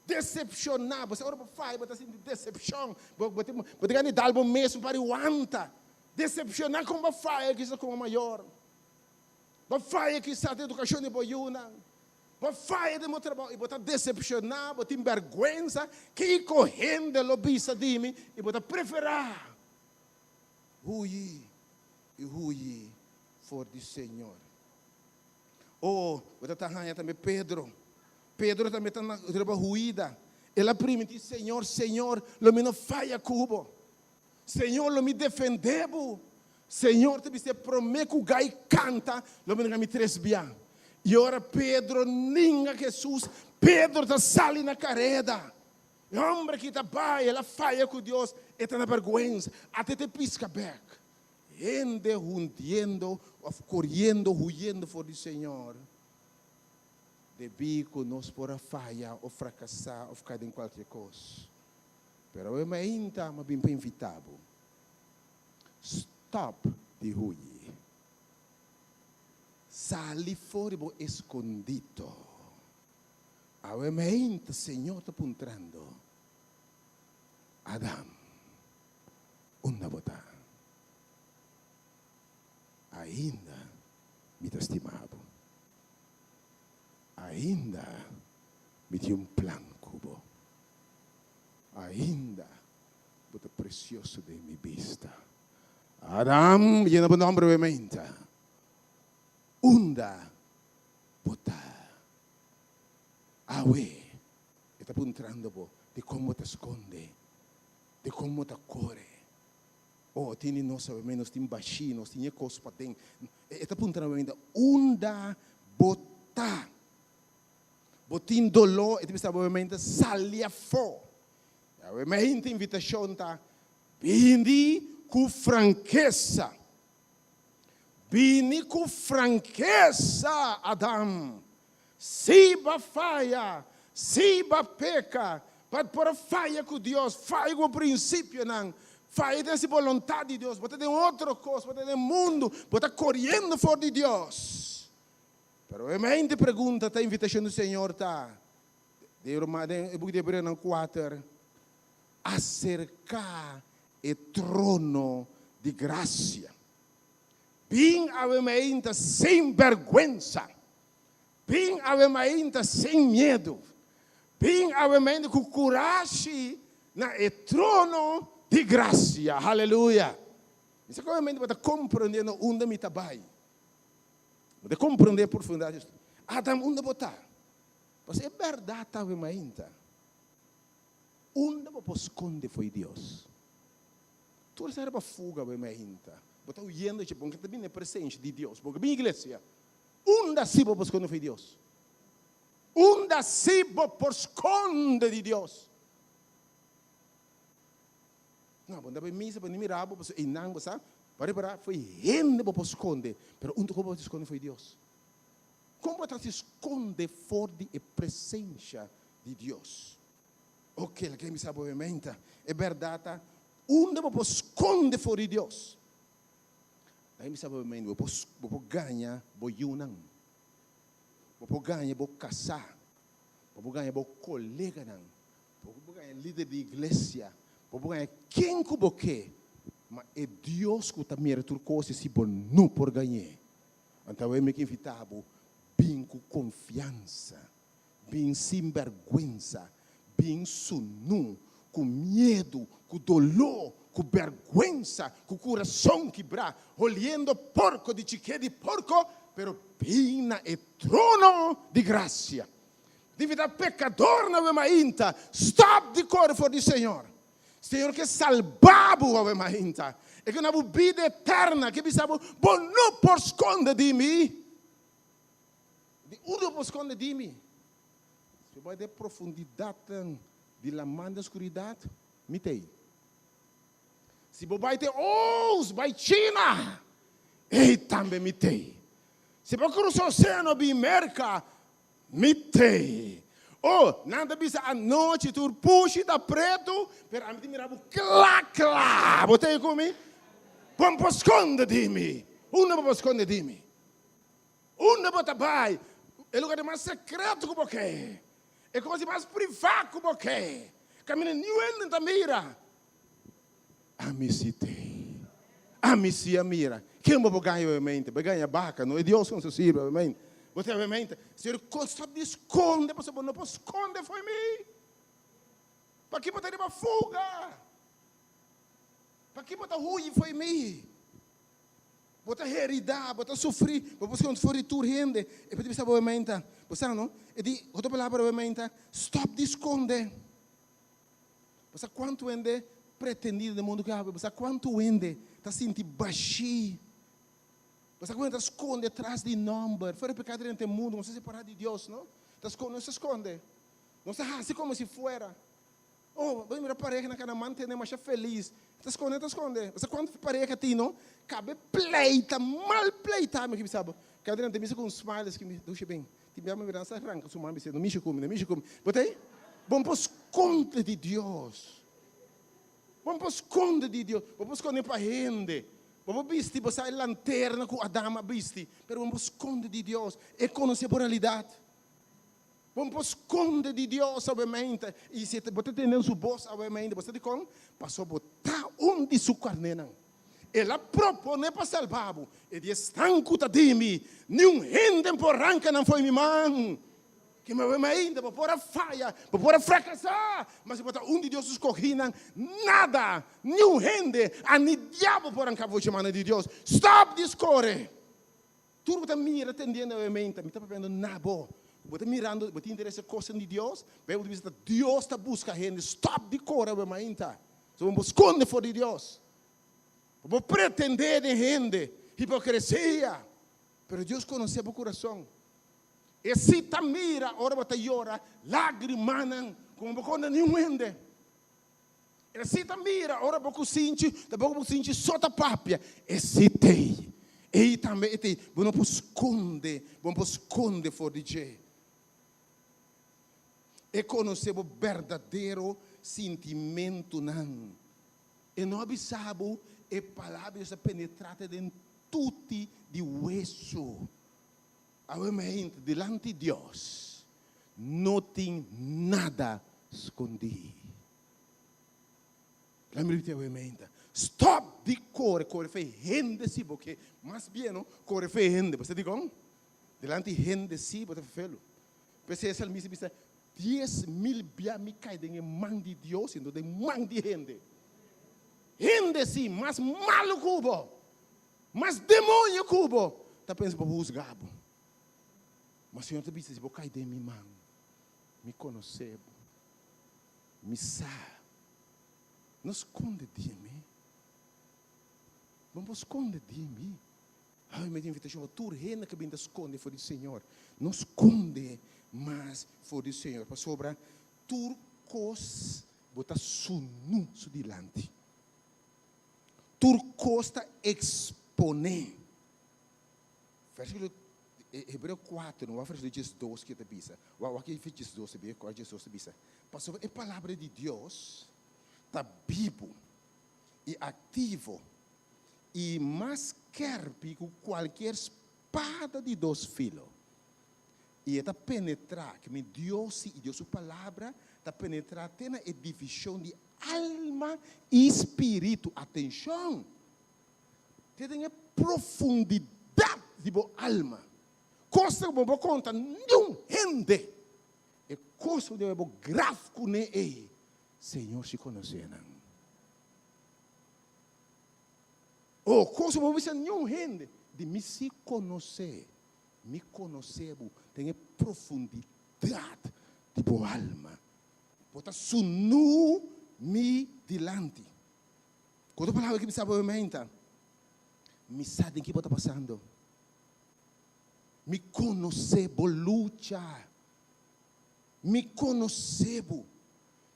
Desepshoná, bo sa ora bo faya bo ta sinti desepshon, bo bo tin bo tin gana di dal bo mes un par di wanta. Desepshoná kon bo faya kisas komo mayor, bo faya kisas den edukashon di bo yunan, bo faya den bo trabou i bo ta desepshoná, bo tin bèrgwensa, kiko hende lo bisa di mi? I bo ta preferá huyi i huyi for di Señor. Oh, bo ta ta haña tambe Pedro. Pedro tambe ta na riba huida. El a primintí, Señor, Señor, lo mi no faya ku bo. Señor, lo mi defendé bo. Señor ta bis'é, Promé ku gai kanta, lo mi nenga mi tres bia. I ora Pedro ninga Hesus, Pedro ta sali na kareda. E hòmber ki ta bai, el a faya ku Dios, e ta na bèrgwensa. Ata e ta piska bèk. Hende hundiendo òf koriendo, huyendo for di Señor. Debí ku nos por a faya òf frakasá òf kai den kualke kos. Pero awe mainta mi a bin pa invitá bo, Stòp di huyi. Sali for di bo eskondito. Awe mainta Señor ta puntrando, Adam, unda bo ta? Ainda mi ta stima bo. Ainda mi tin un plan ku bo. Ainda bo ta presioso den mi bista. Adam, yena bo nòmber awe meinta. Unda bo ta awe? E ta puntrando bo dikon bo ta skonde, dikon bo ta kore. Oh, tin di nos awe nos tin bashí, nos tin e kos paden. E ta puntra awe ainda, Unda bo ta? Bo tin doló? E ta bisa awe ainda, Sali afó. Awe mainta invitashon ta, Bini ku frankesa. Bini ku frankesa, Adam. Si bo faya, si bo peka, pa por a faya ku Dios, faya ku bo prinsipionan, faya den si boluntat di Dios, bo ta den otro kos, bo ta den mundu, bo ta koriendo for di Dios. Pero e mente pregunta ta invitashon di Señor ta, den Roma, den e buki di Hebreonan kuater, aserká e trono di grasia. Bin awe mainta sin bèrgwensa. Bin awe mainta sin miedu. Bin awe mainta ku kurashi na e trono di grasia. Haleluya! Mi sa ku awe mainta bo ta komprondé na unda mi ta bai. Bo ta komprondé e profundidat di esto. Adam, unda bo ta? Pasobra e bèrdat ta awe mainta. Unda bo por skonde fo'i Dios? Tur esei riba fuga bo e mainta. Bo ta huyendo dje, bo no ta bini na e presensia di Dios. Bo ka bini iglesia. Unda si bo por skonde fo'i Dios? Unda si bo por skonde di Dios? No, bo no ta bai misa pa ni mira bo, pasobra einan bo sa, bo a repará, fo'i hende bo por skonde, pero unda ku bo por skonde fo'i Dios? Kon bo ta hasi skonde for di e presensha di Dios? Oke, laga mi sa bo menta, e bèrdat ta, unda bo por skonde for di Dios? Laga mi sa bo menta, bo por, bo por gaña bo yunan, bo por gaña bo kasá, bo por gaña bo koleganan, Bo por gaña lider di iglesia, bo por gaña ken ku bo ke, ma e Dios ku ta mira tur kos si bo no por gañ'é. Anto awe mi ke invitá bo, bin ku konfiansa, bin sin bèrgwensa, bin sunú, ku miedu, ku doló, ku bèrgwensa, ku kurason kibrá, holiendo porko di chiké di porko, pero bin na e trono di grasia. Di ta pekador na wemainta, stòp di kore for di Señor. Señor ke salba bo awemainta. E ke duna bo bida eterna, ke bisa bo, Bo no por skonde di mi. Di unda bo por skonde di mi? Si bo bai den profundidatnan di laman den skuridat, mi ta ei. Si bo bai te Oos, bai China, ei tambe mi ta ei. Si bo krusa oseano bin Merka, Mi tei. Oh, nan ta bisa anochi tur pushi ta pretu, pero ami ta mira bo kla kla. Bo tei ku mi? Bo no por skonde di mi. Unda bo por skonde di mi? Unda bo ta bai? E lugar di mas sekreto ku bo ke. E kos di mas privá ku bo ke. Kaminda niun hende no ta mira. Ami si tei. Ami si a mira. Ken bo por gaña obviamente? Bo gaña baka, no e Dios ku nos ta sirbi obviamente. Bo ta obviamente, Señor, stop di skonde pasobra bo no por skonde fo'i mi. Paki bo ta riba fuga? Paki bo ta huyi fo'i mi? Bo ta heridá, bo ta sufrí, bo por skonde for di tur hende. E por bisa bo obviamente, bo sa no? E di otro palabra obviamente, stop di skonde. Bo sa kuantu hende pretendido den mundu ku awe? Bo sa kuantu hende ta sinti bashí? Bo sa kuantu hende ta skonde tras di nòmber? Fuera pekado drenta e mundu, nos ta separá di Dios, no? Ta skonde, nos ta skonde. Nos ta hasi komo si fuera. Oh, bo mira parehanan ku a nan mantené masha felis. Ta skonde, ta skonde. Bo sa kuantu pareha tin, no? Kabe pleita, mal pleita, mi ke bisa bo. Kada drenta misa ku un smile, eskimi, dushi bin. Tin bia mi mira sa ranka su man bis'é, No mishi ku mi, no mishi ku mi. Bo ta ei? Bo no por skonde di Dios. Bo no por skonde di Dios. Bo por skonde pa hende. Bo por bisti bo sa e lanterna ku Adam a bisti, pero bo no por skonde di Dios. E konosé bo realidat. Bo no por skonde di Dios awemente. I si bo ta tende su bos awemente, bo sa dikon? Pasobra bo ta un di su karnénan. El a proponé pa salba bo. E di esnan ku ta di mi, Niun hende por ranka nan fo'i mi man. Ke mi awema ainda, bo por a faya, bo por a frakasá, ma si bo ta un di Dios su skohínan, nada, niun hende, a ni diabel por ranka bo fo'i mannan di Dios. Stòp di skore! Tur bo ta mira tendiendo awementa, mi ta papiando na bo. Bo ta mirando, bo tin interes e kosnan di Dios? Bijbel ta bisa ta Dios ta buska hende. Stòp di kore awemainta. So bo skonde for di Dios. Bo pretendé den hende hipokresia, pero Dios konosé bo kurason. E si ta mira ora bo ta yora lágrimanan ku bo konta niun hende. E si ta mira ora bo kusinchi, ta bo kusinchi so ta papia. E si t'ei. Ei tambe e t'ei. Bo no por skonde, bo no por skonde for di dje. E konosé bo berdadero sintimentunan. E no a bisa bo e palabra di Dios ta penetrá te den tuti di wesu. Awe mainta dilanti Dios no tin nada skondí. Laat mi ripití awe mainta. Stòp di kore, kore fe hende si bo ke. Mas bien no, kore fe hende. Bo sa dikon? Dilanti hende si bo ta fefelu. P'esei e salmista bisa, 10,000 bia mi kai den e man di Dios i no den man di hende. Hende si mas malu ku bo, mas demonio ku bo, ta pensa pa husga bo. Ma Señor ta bisa, si bo kai den mi man, mi konosé bo, mi sa. No skonde di mi. Bo no por skonde di mi. Ai, mi invitashon pa tur hende ku bin ta skonde for di Señor. No skonde mas for di Señor, pasobra tur kos bo ta sunu su dilanti. Tur kos ta eksponé. Versíkulo Hebreo 4, no wak versíkulo 12 ke ta bisa. Wak wak e 12 ta bisa, 12 ta bisa. Pasobra e palabra di Dios ta bibu i aktivo i mas skerpi ku kualkier spada di dos filo. I e ta penetrá, ke mi Dios si i Dios su palabra ta penetrá te na e divishon di alma i spiritu. Atenshon! Te den e profundidat di bo alma. Kosnan ku bo no por konta niun hende. E kos ku debe bo graf kuné ei, Señor si konosé nan. Oh, kos ku bo bisa niun hende. Di mi si konosé, mi konosé bo den e profundidat di bo alma. Bo ta sunú mi dilanti. Ku otro palabra ki bisa bo meinta, Mi sa den ki bo ta pasando. Mi konosé bo lucha. Mi konosé bo.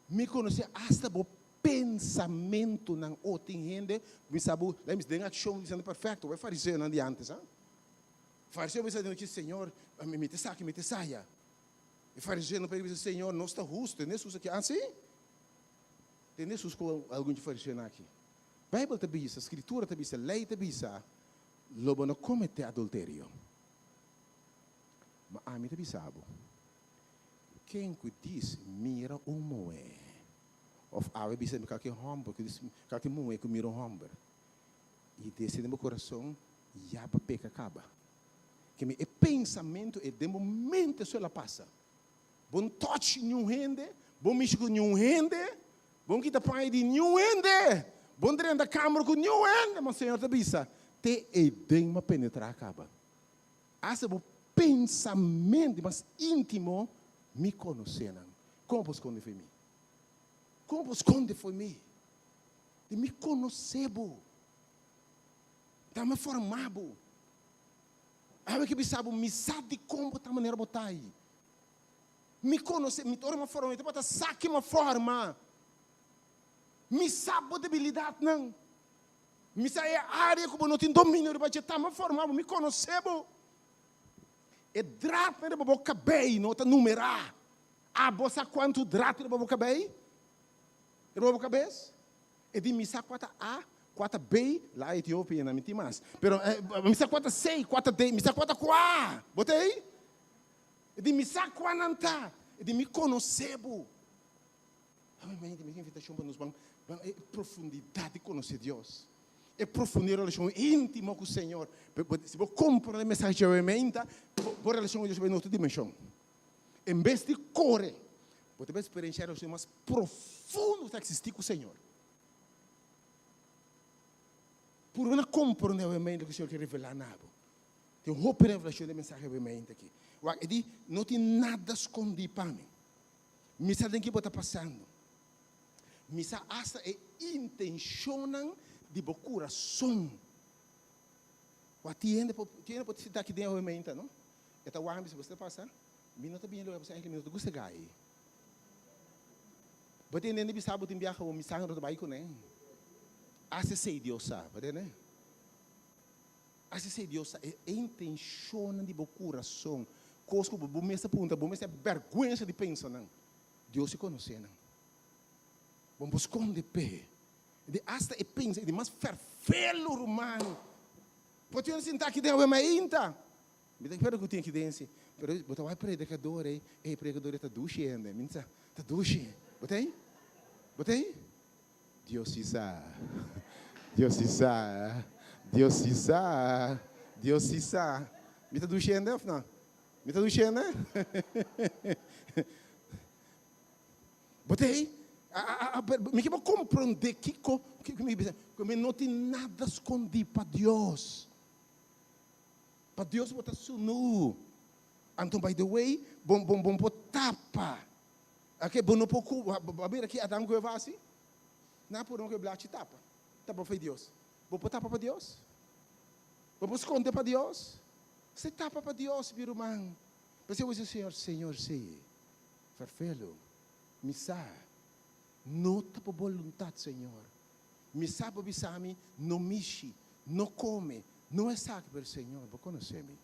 Mi konosé asta bo pensamentunan. Oh, tin hende ku bisa bo, lei mi den akshon bisando perfekto, bo e fariseonan di antes, ha? Fariseo bisa den nochi, Señor, mi ta esaki, mi ta esaya. E fariseonan por bisa, Señor, nos ta hustu, tende Hesus aki, ah, si? Tende Hesus ku algun dje fariseonan aki. Beibel ta bisa, Skritura ta bisa, lei ta bisa, lo bo no kometé adulterio. Ma ami ta bisa bo, Ken ku dis mira un muhé, òf awe bisa mi kalke hòmber ku dis kalke muhé ku mira un hòmber, i desi den bo kurason, ya bo peka kaba. Ke mi e pensamentu ei den bo mente so el a pasa. Bo no touch niun hende, bo mishi ku niun hende, bo no kita paña di niun hende, bo no drenta kamber ku niun hende, ma Señor ta bisa, te ei den bo a penetrá kaba. Hasta bo pensamentu di mas íntimo, mi konosé nan. Kon bo por skonde fo'i mi? Kon bo por skonde fo'i mi? Di mi konosé bo. Ta mi formá bo. Awe ke bisa bo, mi sa dikon bo ta manera bo ta ei. Mi konosé, mi ora mi a forma, mi tabata sa ke mi a forma. Mi sa bo debilidatnan. Mi sa e área ku bo no tin dominio riba dje, ta mi a forma bo, mi konosé bo. E dratnan riba bo kabei no ta numerá. Abo sa kuantu drat riba bo kabei? Riba bo kabes? E di mi sa kua ta A, kua ta B, la Etiopia na mi tin mas. Pero mi sa kua ta C, kua ta D, mi sa kua ta kua. Bo ta ei? E di mi sa kua nan ta. E di mi konosé bo. Ami mi tin invitashon pa nos ban ban e profundidat di konosé Dios. E profundí relashon íntimo ku Señor. Si bo komprondé e mensahe djawe meinta, bo relashon ku Dios ta bai na otro dimenshon. En bes di kore, bo ta bai eksperensiá e relashon mas profundo ku ta eksistí ku Señor. Purba na komprondé awe loke Señor ke revelá na bo. Tin hopi revelashon den mensahe awe mainta aki. Wak, e di, No tin nada skondí pa mi. Mi sa den ki bo ta pasando. Mi sa asta e intenshonnan di bo kurason. Wak, tin hende por, tin hende por sinta aki den awe mainta, no? E ta wak mi bisa, Bo ta pasa? Mi no ta bini loke pasobra mi no ta gusta gai. Bo ta hende bisa bo tin biaha bo mi sangre no ta bai kuné. Asta esei Dios sa, bo ta hende? Asta esei Dios sa, e intenshonnan di bo kurason, kos ku bo mes ta puntra, bo mes ta bèrgwensa di pensa nan, Dios si konosé nan. Bo no por skonde p'e. Di asta e pensa di mas fèrfelu, ruman. Por tin un sinta aki den awe mainta. Mi ta spera ku tin aki den si. Pero bo ta wak predikador ei, ei predikador ei ta dushi hende. Mi sa, ta dushi. Bo ta ei? Bo ta ei? Dios si sa. Dios si sa. Dios si sa. Dios si sa. Mi ta dushi hende òf no? Mi ta dushi hende? Bo ta ei? Mi ke por komprondé kiko kiko mi bisa ku mi no tin nada skondí pa Dios. Pa Dios bo ta sunu. Anto by the way, bo bo bo por tapa. Ake bo no por ku bo a mira ki Adam ku Eva hasi? Nan a pone un blachi tapa. Tapa fo'i Dios. Bo por tapa pa Dios? Bo por skonde pa Dios? Se tapa pa Dios, mi ruman. P'esei bo bisa Señor, Señor, sí, ferfelu, mi sa, no ta bo boluntat, Señor. Mi sa bo bisa mi, no mishi, no kome, no esaki, pero Señor, bo konosé mi.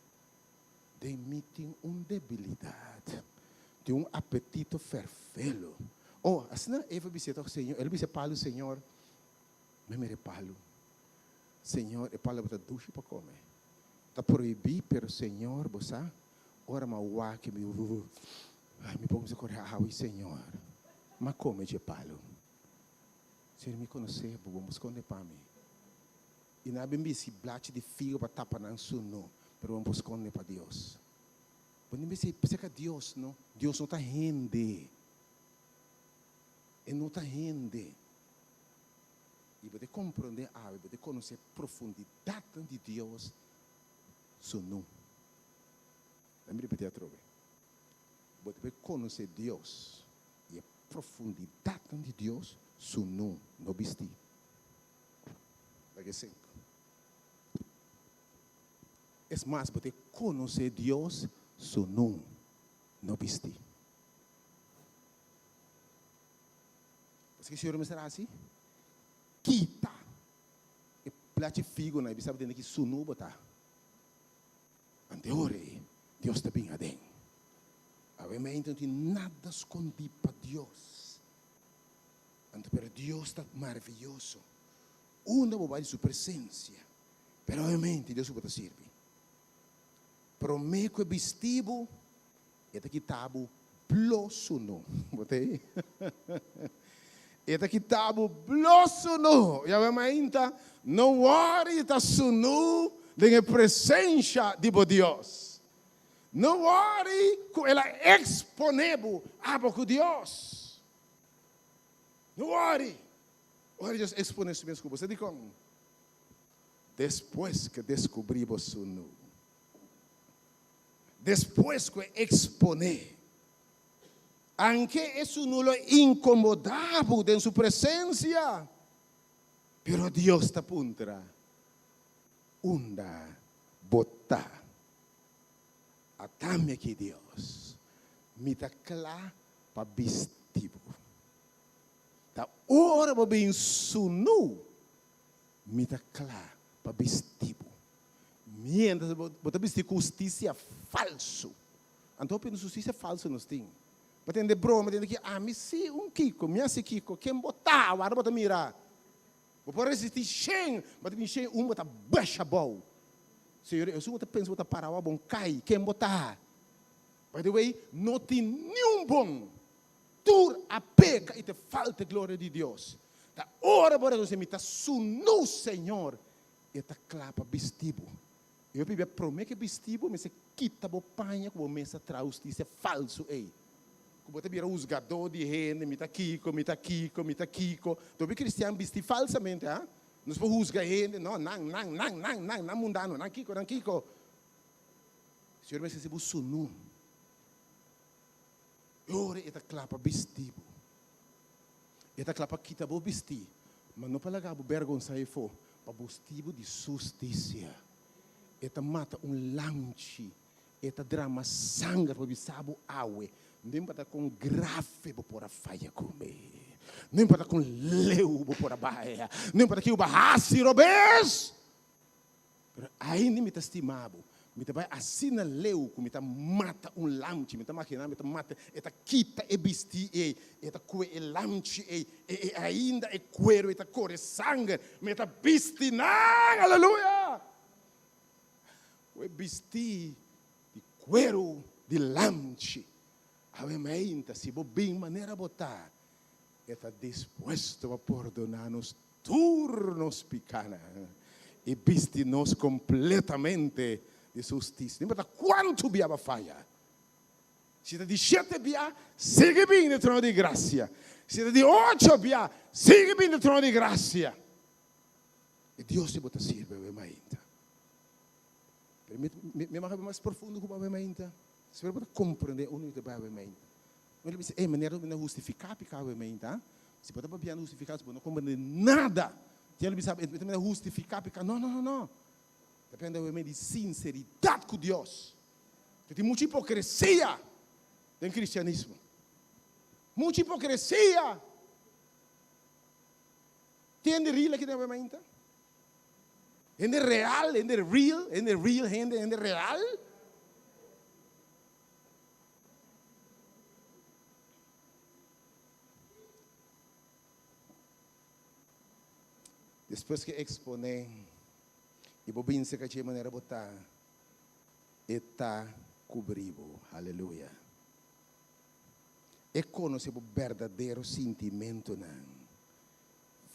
Den mi tin un debilidat, tin un apetito ferfelu. Oh, asina Eva bis'é tòg, Señor, el a bisa e palu, Señor, mi a mira e palu. Señor, e palu bo ta dushi pa kome. Ta prohibí, pero Señor, bo sa, ora mi a wak mi, ay, mi por kuminsá kore awa, Señor, mi a kome dje palu. Señor, mi konosé bo, bo no skonde pa mi. I nan a bin bisti blachi di figo pa tapa nan sunú, pero bo no por skonde pa Dios. Bo no mester serka Dios, no. Dios no ta hende. E no ta hende. I bo ta komprondé awe, bo ta konosé profundidatnan di Dios sunú. Laat mi ripití atrobe. Bo ta por konosé Dios i e profundidatnan di Dios sunú, no bistí. Laga e sink. Es mas, bo ta konosé Dios sunú, no bistí. Paske Señor mester hasi? Kita e plachi figonan i bisa bo den ki sunú bo ta. Ante ora ei, Dios ta bin aden. Awe mente no tin nada skondí pa Dios. Anto pero Dios ta maravioso. Unda bo bai di su presencia, pero obviamente Dios bo ta sirbi. Prome cu e bisti bo, e ta kita bo blo sunu. Bo ta ei? E ta kita bo blo sunu. Yahweh mainta, no worry ta sunu den e presencia di bo Dios. No worry cu el a expone bo abo cu Dios. No worry. Ora Dios expone su mes cu bo, sa dicon? Despues cu descubri bo sunu. Despues cu e expone. Anke e sunu lo incomoda bo den su presencia, pero Dios ta puntra, Unda bo ta? Atami aki Dios, mi ta cla pa bisti bo. Ta ora bo bin sunu, mi ta kla pa bisti bo. Mientras bo ta bisti ku hustisia falsu. Anto hopi nos hustisia falsu nos tin. Bo tende broma, tende ki ami si un kiko, mi hasi kiko, ken bo ta? Wara bo ta mira. Bo por resisti shen, bo ta bin shen un bo ta basha abou. Señor, esun bo ta pensa bo ta para awa bon kai, ken bo ta? By the way, no tin niun bon. Tur a peka i ta falta e gloria di Dios. Ta ora bo rekonosé, Mi ta sunú, Señor, e ta kla pa bisti bo. I hopi bia promé ku e bisti bo, mester kita bo paña ku bo mes a traha hustisia falsu ei. Ku bo ta bira husgadó di hende, mi ta kiko, mi ta kiko, mi ta kiko. Ta hopi kristian bisti falsamente, ha? Nos por husga hende, no, nan, nan, nan, nan, nan, nan mundano, nan kiko, nan kiko. Señor mester hasi bo sunú. E ora e ta kla pa bisti bo. E ta kla pa kita bo bistí, ma no pa laga bo bèrgonsá efó, pa busti bo di su hustisia. E ta mata un lamchi, e ta drama sanger pa bisa bo awe. No importa kon grave bo por a faya ku mi, no importa kon leu bo por a bai, no importa kiko bo a hasi robes. Pero ainda mi ta stima bo. Mi ta bai asina leu ku mi ta mata un lamchi. Mi ta maginá mi ta mata, e ta kita e bistí ei, e ta kue e lamchi ei, e e ainda e kueru ei ta kore sanger. Mi ta bisti nan, aleluya! Ku e bistí di kueru di lamchi. Awe mainta, si bo bin manera bo ta, e ta dispuesto pa pordoná nos Tur nos pikánan i bisti nos kompletamente di su hustisia. No importa kuantu bia bo a faya. Si ta di shete bia, sigui bin den trono di grasia. Si ta di ocho bia, sigui bin den trono di grasia. E Dios di bo ta sirbi awe mainta. Pero mi, mi, mi a mas profundo ku bo awe mainta. Spero bo ta komprendé unda mi ta bai awe mainta. Mi lo bisa, e manera bo na hustifiká piká awe mainta. Si bo ta papiando hustifiká, bo no komprendé nada. Tiene lo bisa, e ta hustifiká piká. No, no, no, no. Ta pianda awe di sinseridat ku Dios. Tin muchu hipokresia den kristianismo. Muchu hipokresia. Tin hende real aki den awe mainta? Hende real, hende real, hende real, hende, hende real. Despues ke eksponé i bo bin serka dje manera bo ta, e ta kubrí bo. Aleluya! E konosé bo berdadero sintimentunan.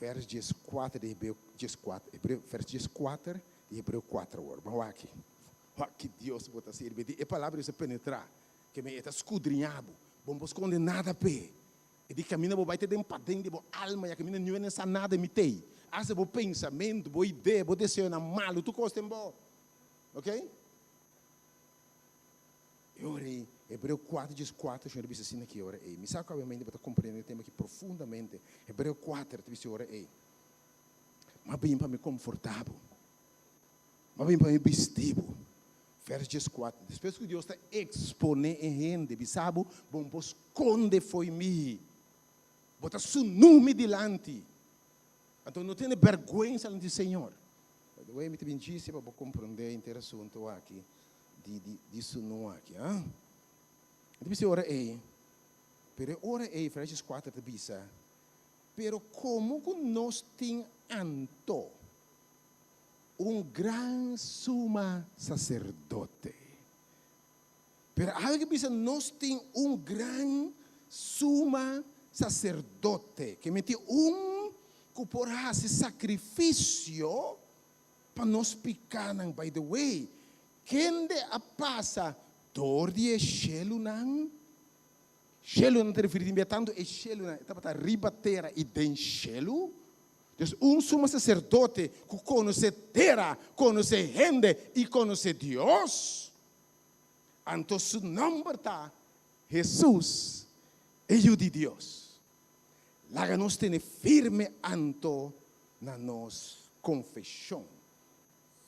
Vers dieskuater di Hebreo dieskuater, Hebreo, vers dieskuater di Hebreo kuater awor. Ban wak aki. Wak ki Dios bo ta sirbi. Di e palabra Dios a penetrá, ke men e ta skudriñá bo. Bo no por skonde nada p'e. E di kaminda bo bai te den paden di bo alma, ya kaminda niun hende sa nada mi t'ei. Hasta bo pensamentu, bo idea, bo deseonan malu, tur kos den bo. Ok? E ora ei, Hebreo kuater dieskuater, Señor a bisa asina aki e ora ei. Mi sa ku awe bo ta komprende e tema aki profundamente. Hebreo kuater ta bisa e ora ei, M'a bin pa mi konfortá bo. M'a bin pa mi bisti bo. Vers dieskuater, Despues ku Dios ta eksponé e hende, bisa bo, Bo no por skonde fo'i mi. Bo ta sunú mi dilanti. Anto no tene bèrgwensa dilanti Señor. By the way, mi ta bin djise pa bo komprondé henter asuntu aki di di di sunú aki, ah. Mi ta bisa e ora ei, pero e ora ei vers dieskuater ta bisa, Pero komo ku nos tin anto un gran suma saserdote. Pero algu ke bisa nos tin un gran suma saserdote, ke miti un ku por hasi sakrifisio pa nos pikanan. By the way, kende a pasa dor di e shelunan? Shelunan ta referí tin bia tantu e shelunan e tabata riba tera i den shelu. Dus un suma saserdote ku konosé tera, konosé hende i konosé Dios. Anto su nòmber ta Hesus, e Yu di Dios. Laga nos tene firme anto na nos konfeshon.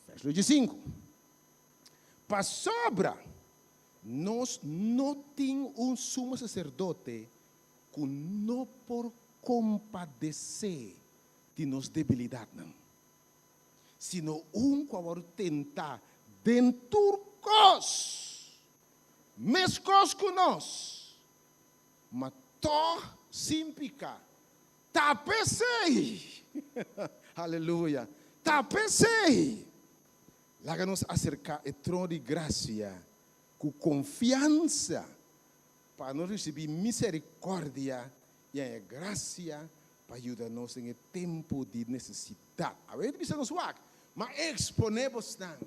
Vèrslo diesinku, Pasobra nos no tin un sumo saserdote ku no por kompadesé di nos debilidatnan, sino un ku a wòrdu tentá den tur kos, meskos ku nos, ma tòg sin piká. Ta p'esei, aleluya, ta p'esei, laga nos aserká e trono di grasia ku konfiansa pa nos risibí miserikòrdia i haña grasia pa yuda nos den e tempu di nesesidat. Awe ta bisa nos wak, Ma eksponé bosnan.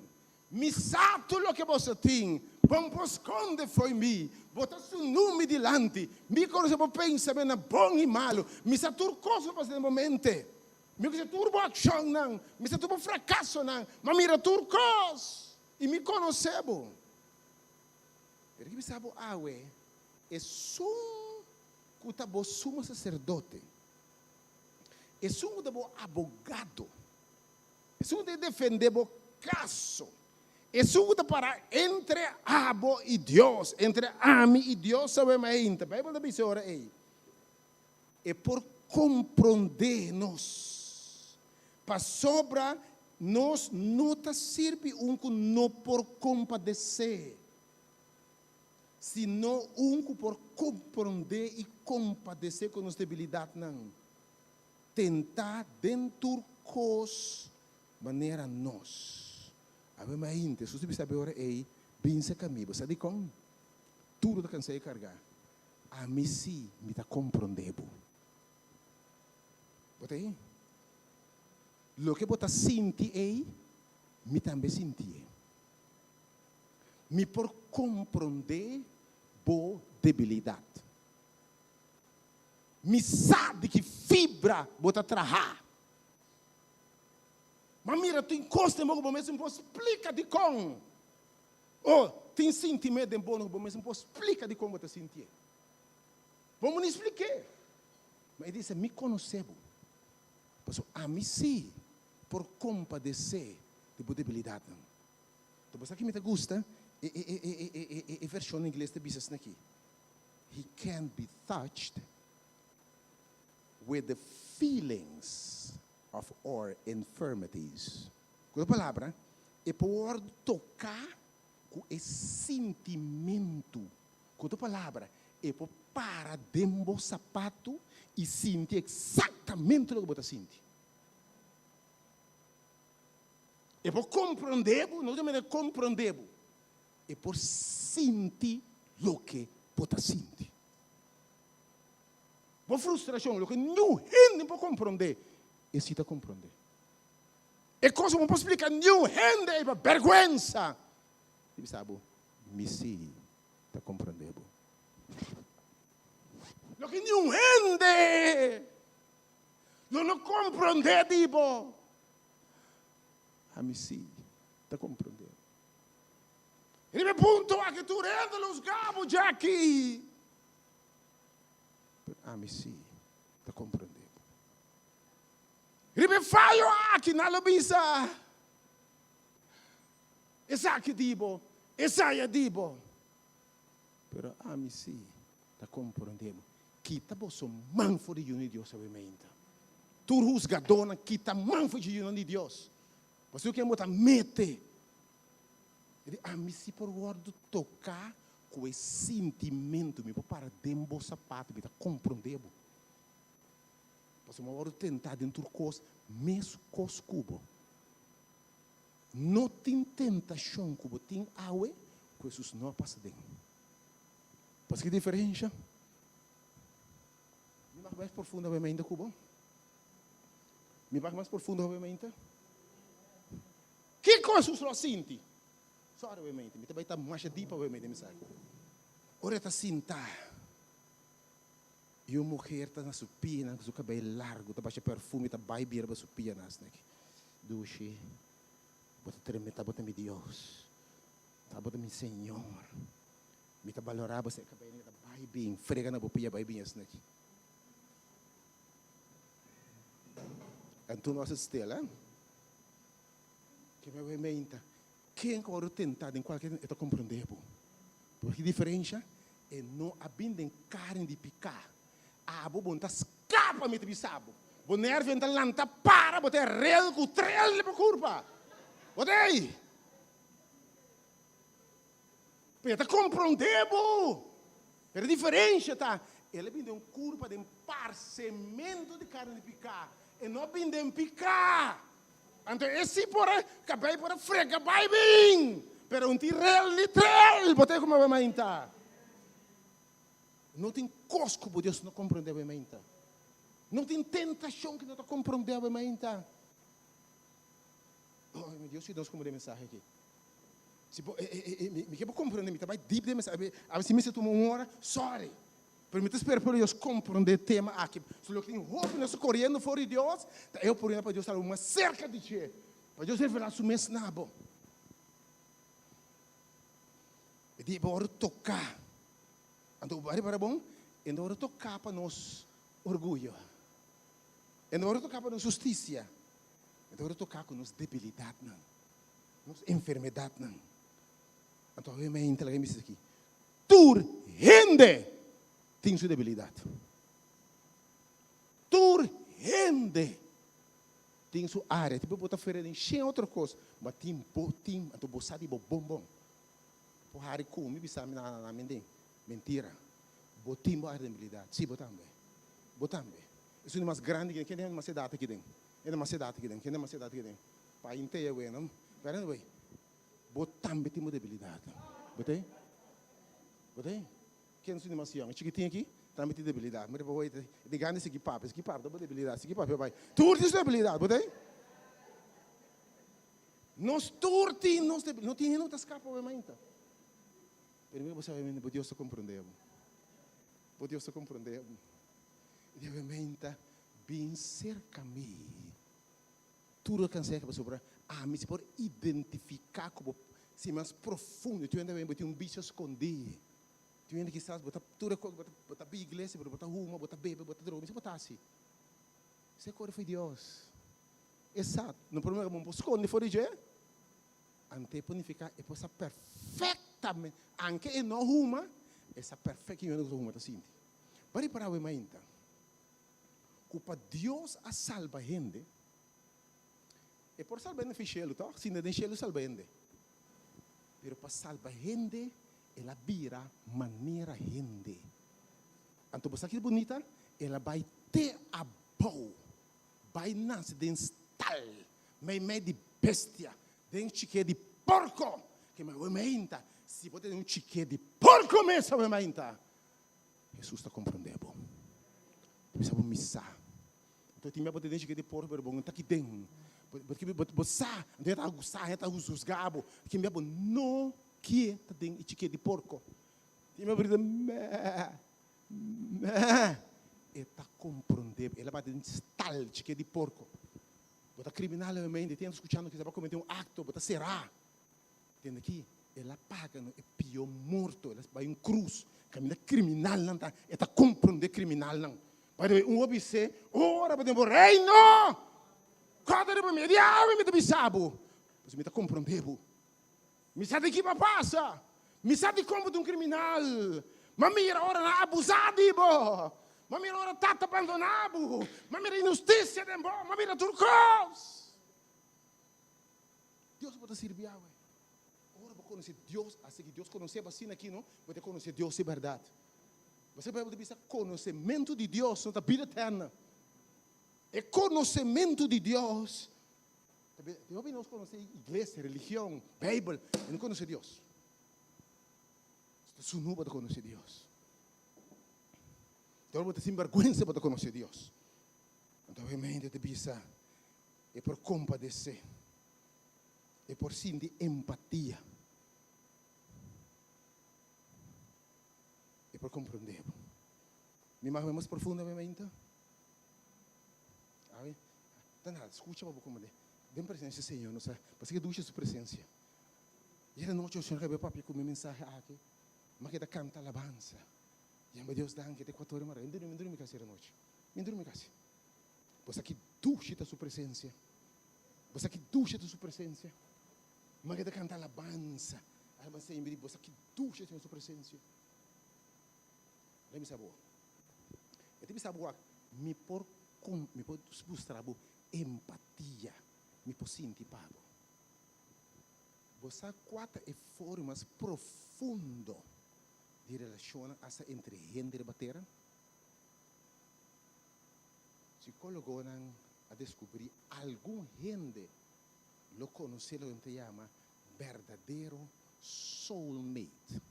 Mi sa tur loke boso tin. Bo no por skonde fo'i mi. Bo ta sunú mi dilanti. Mi konosé bo pensamentunan bon i malu. Mi sa tur kos ku pasa den bo mente. Mi konosé tur bo akshonnan. Mi sa tur bo frakasonan. Mi a mira tur kos i mi konosé bo. Pero ki bisa bo awe, esun ku ta bo sumo saserdote, esun ku ta bo abogado, esun ku ta defendé bo kaso, esun ku ta para entre abo i Dios, entre ami i Dios awe mainta. Beibel ta bisa e ora ei, E por komprondé nos, pasobra nos no ta sirbi un ku no por kompadesé, sino un ku por komprondé i kompadesé ku nos debilidatnan, tentá den tur kos manera nos. Awe mainta, Hesus ta bisa awe ora ei, Bin serka mi. Bo sa dikon? Tur ta kansá i kargá. Ami sí, mi ta komprondé bo. Bo ta ei? Loke bo ta sinti ei, mi tambe sintié. Mi por komprondé bo debilidat. Mi sa di ki fibra bo ta trahá. Ma mira, tin kos den bo ku bo mes no por splika dikon. Oh, tin sintimentu den bo ku bo mes no por splika dikon bo ta sintié. Bo no splik'é. Ma e di, Mi konosé bo. Pasobra ami sí por kompadesé di bo debilidatnan. Anto bo sa ki mi ta gusta? E e e e e e e vershon ingles ta bisa asina aki, He can be touched with the feelings of our infirmities. Ku otro palabra, e por wòrdu toká ku e sintimentu. Ku otro palabra, e por para den bo sapatu i sinti eksaktamente loke bo ta sinti. E por komprondé bo, no solamente komprondé bo, e por sinti loke bo ta sinti. Bo frustrashon, loke niun hende por komprondé, e si ta komprondé. E kos ku bo por splika niun hende ei pa bèrgwensa. I bisa bo, Mi si ta komprondé bo. Loke niun hende lo no komprondé di bo, ami si ta komprondé bo. Riba e punto aki tur hende lo husga bo, Jackie, pero ami si ta komprondé bo. Riba e fayo aki nan lo bisa, Esaki di bo, esaya di bo. Pero ami si ta komprondé bo. Kita boso man for di yunan di Dios awe meinta. Tur husgadónan kita man for di yunan di Dios. Pasobra ken bo ta mete? E di, Ami si por wòrdu toká ku e sintimentu. Mi por para den bo sapato, mi ta komprondé bo. Pasobra mi a wòrdu tentá den tur kos, meskos ku bo. No tin tentashon ku bo tin awe ku Hesus no a pasa den. Pasobra ki diferensha? Mi bak mas profundo awe mainta ku bo? Mi bak mas profundo awe mainta? Kiko Hesus lo a sinti? Sorry awe mainta, mi ta bai ta masha dip awe mainta, mi sa. Ora e ta sinta. I un muher ta na su pianan ku su kabei largu ta basha perfume ta bai bira pa su pianan asina aki. Dushi, bo ta tremenda, bo ta mi Dios, abo ta mi Señor. Mi ta balorá bo, e kabeinan ta bai bin frega na bo pia bai bin asina aki. Anto nos a stil, eh? Ke mi a bai meinta. Ken ku wòrdu tentá den kualke e ta komprondé bo. Por ki diferensha? E no a bin den karni di piká. Abo bo no ta skapa, mi ta bisa bo. Bo nèrvio no ta lanta para, bo ta e rel ku trel di bo kurpa. Bo ta ei. Pero e ta komprondé bo. Pero e diferensha ta, el a bin den un kurpa den parsementu di karni di piká. E no a bin den piká. Anto e si por a kabei por a frega bai bin, pero un tin rel ni trel, bo ta kuma bo mainta. No tin kos ku bo Dios no komprondé bo mainta. No tin tentashon ku no ta komprondé bo mainta. Oh, mi Dios yuda nos komprondé e mensahe aki. Si bo, mi ke bo komprondé, mi ta bai dip den e mensahe. Awe si mester tuma un ora, sorry. Pero mi ta spera por Dios komprondé e tema aki. So loke tin hopi nos ta koriendo for di Dios, ta e oportunidat pa Dios ta algu mas serka di dje, pa Dios revelá su mes na bo. E di bo wòrdu toká. Anto bo a ripara bon, e no wòrdu toká pa nos orguyo. E no wòrdu toká pa nos hustisia. E ta wòrdu toká ku nos debilidatnan, nos enfermedatnan. Anto awe mi a laga mi bisa aki, Tur hende tin su debilidat. Tur hende tin su área. Tipo bo ta fere den shen otro kos, ma tin bo tin, anto bo sa di bo bon bon. Bo hari ku mi bisa mi na na na mende. Mentira. Bo tin bo área di debilidat. Si, bo tambe. Bo tambe. Esun di mas grandi aki den. Ken den mas edat aki den? Ken den mas edat aki den? Ken den mas edat aki den? Pa intea weno. Pero anyway. Bo tambe tin bo debilidatnan. Bo ta ei? Bo ta ei? Ken su di mas yòn? E chikitin aki tambe tin debilidat. Mira bo e di grandi sigui papia, sigui papia ta bo debilidat, sigui papia bai. Tur tin su debilidat, bo ta ei? Nos tur tin nos debilidat. No tin hende ku ta skapa bo mainta. Pero mira bo sabe bo Dios ta komprondé bo. Bo Dios ta komprondé bo. E di mainta bin serka mi. Tur lo kanseha pasobra ami si por identifiká ku bo si mas profundo. Tin hende bo tin un bisio skondí. Tin hende kisas bo ta tur e kos bo ta bo ta bin iglesia pero bo ta huma, bo ta bebe, bo ta droga. Mi si bo ta hasi. Esei kore for di Dios. E sa. No por bo por skonde for di dje. Ante e por nifiká e por sa perfektamente, anke e no huma, e sa perfekt kiko hende ku ta huma ta sinti. Bo a ripará awe mainta ku pa Dios a salba hende, e por salba hende fi shelu tòg? Sinta den shelu salba hende. Pero pa salba hende, el a bira manera hende. Anto bo sa ki bunita? El a bai te abou, bai nase den stal, meimei di bestia, den chiké di porko. Ke mi awe mainta, si bo ta den un chiké di porko mes awe mainta, Hesus ta komprondé bo. Bo bisa bo mi sa. Anto tin bia bo ta den chiké di porko, pero bo no ta aki den. Bo sa, anto e ta agusa, e ta husga bo. Tin bia bo no kie ta den e chiké di porko. Tin bia bo ta mèè, mèè. E ta komprondé bo. El a bati den stal chiké di porko. Bo ta kriminal obviamente, tin hende skuchando kisa bo a kometé un akto, bo ta será. Tende aki, el a paga no e pió morto, el a bai un krus, kaminda kriminalnan ta, e ta komprondé kriminalnan. By the way, un hopi bis'é, Ora bo den bo reino, kòrda riba mi, e di awe mi ta bisa bo, pasobra mi ta komprondé bo. Mi sa di ki bo a pasa, mi sa dikon bo ta un kriminal, m'a mira ora nan a abusá di bo, m'a mira ora tata bandoná bo, m'a mira inhustisia den bo, m'a mira tur kos. Dios bo ta sirbi awe. Ora bo konosé Dios, así ki Dios konosé bo asina aki no, bo ta konosé Dios di bèrdat. Bo sa Beibel ta bisa konosementu di Dios no ta bida eterna. E konosementu di Dios ta bida. Tin hopi nos konosé iglesia, religion, Beibel, e no konosé Dios. Ta sunu bo ta konosé Dios. Ora bo ta sinbèrgwensa bo ta konosé Dios. Anto obviamente ta bisa E por kompadesé. E por sinti empatia. E por komprondé bo. Mi mag mas profundo mi mainta? Awe, ta nada, skucha pa bo komprondé. Den presensia Señor, nos a pasa ke dushi su presensia. Yera nochi o Señor a papia ku mi mensahe aki, mi a keda kanta alabansa. Yamba Dios danki te kuator di mardugá. Mi durmi, mi durmi kasi yera nochi. Mi durmi kasi. Bo sa ki dushi ta su presencia. Bo sa ki dushi ta su presencia. Maria ta canta alabanza. Alabanza Señor. Mi di, bo sa ki dushi ta su presencia. Lei mi sa bo. E ta bisa bo wak, mi por con, mi por mustra bo empatia. Mi por sinti pa bo. Bo sa cua ta e forma mas profundo di relacionnan hasta entre hende riba tera? Psicólogonan a descubrí algun hende lo conoce loke nan ta yama berdadero soulmate.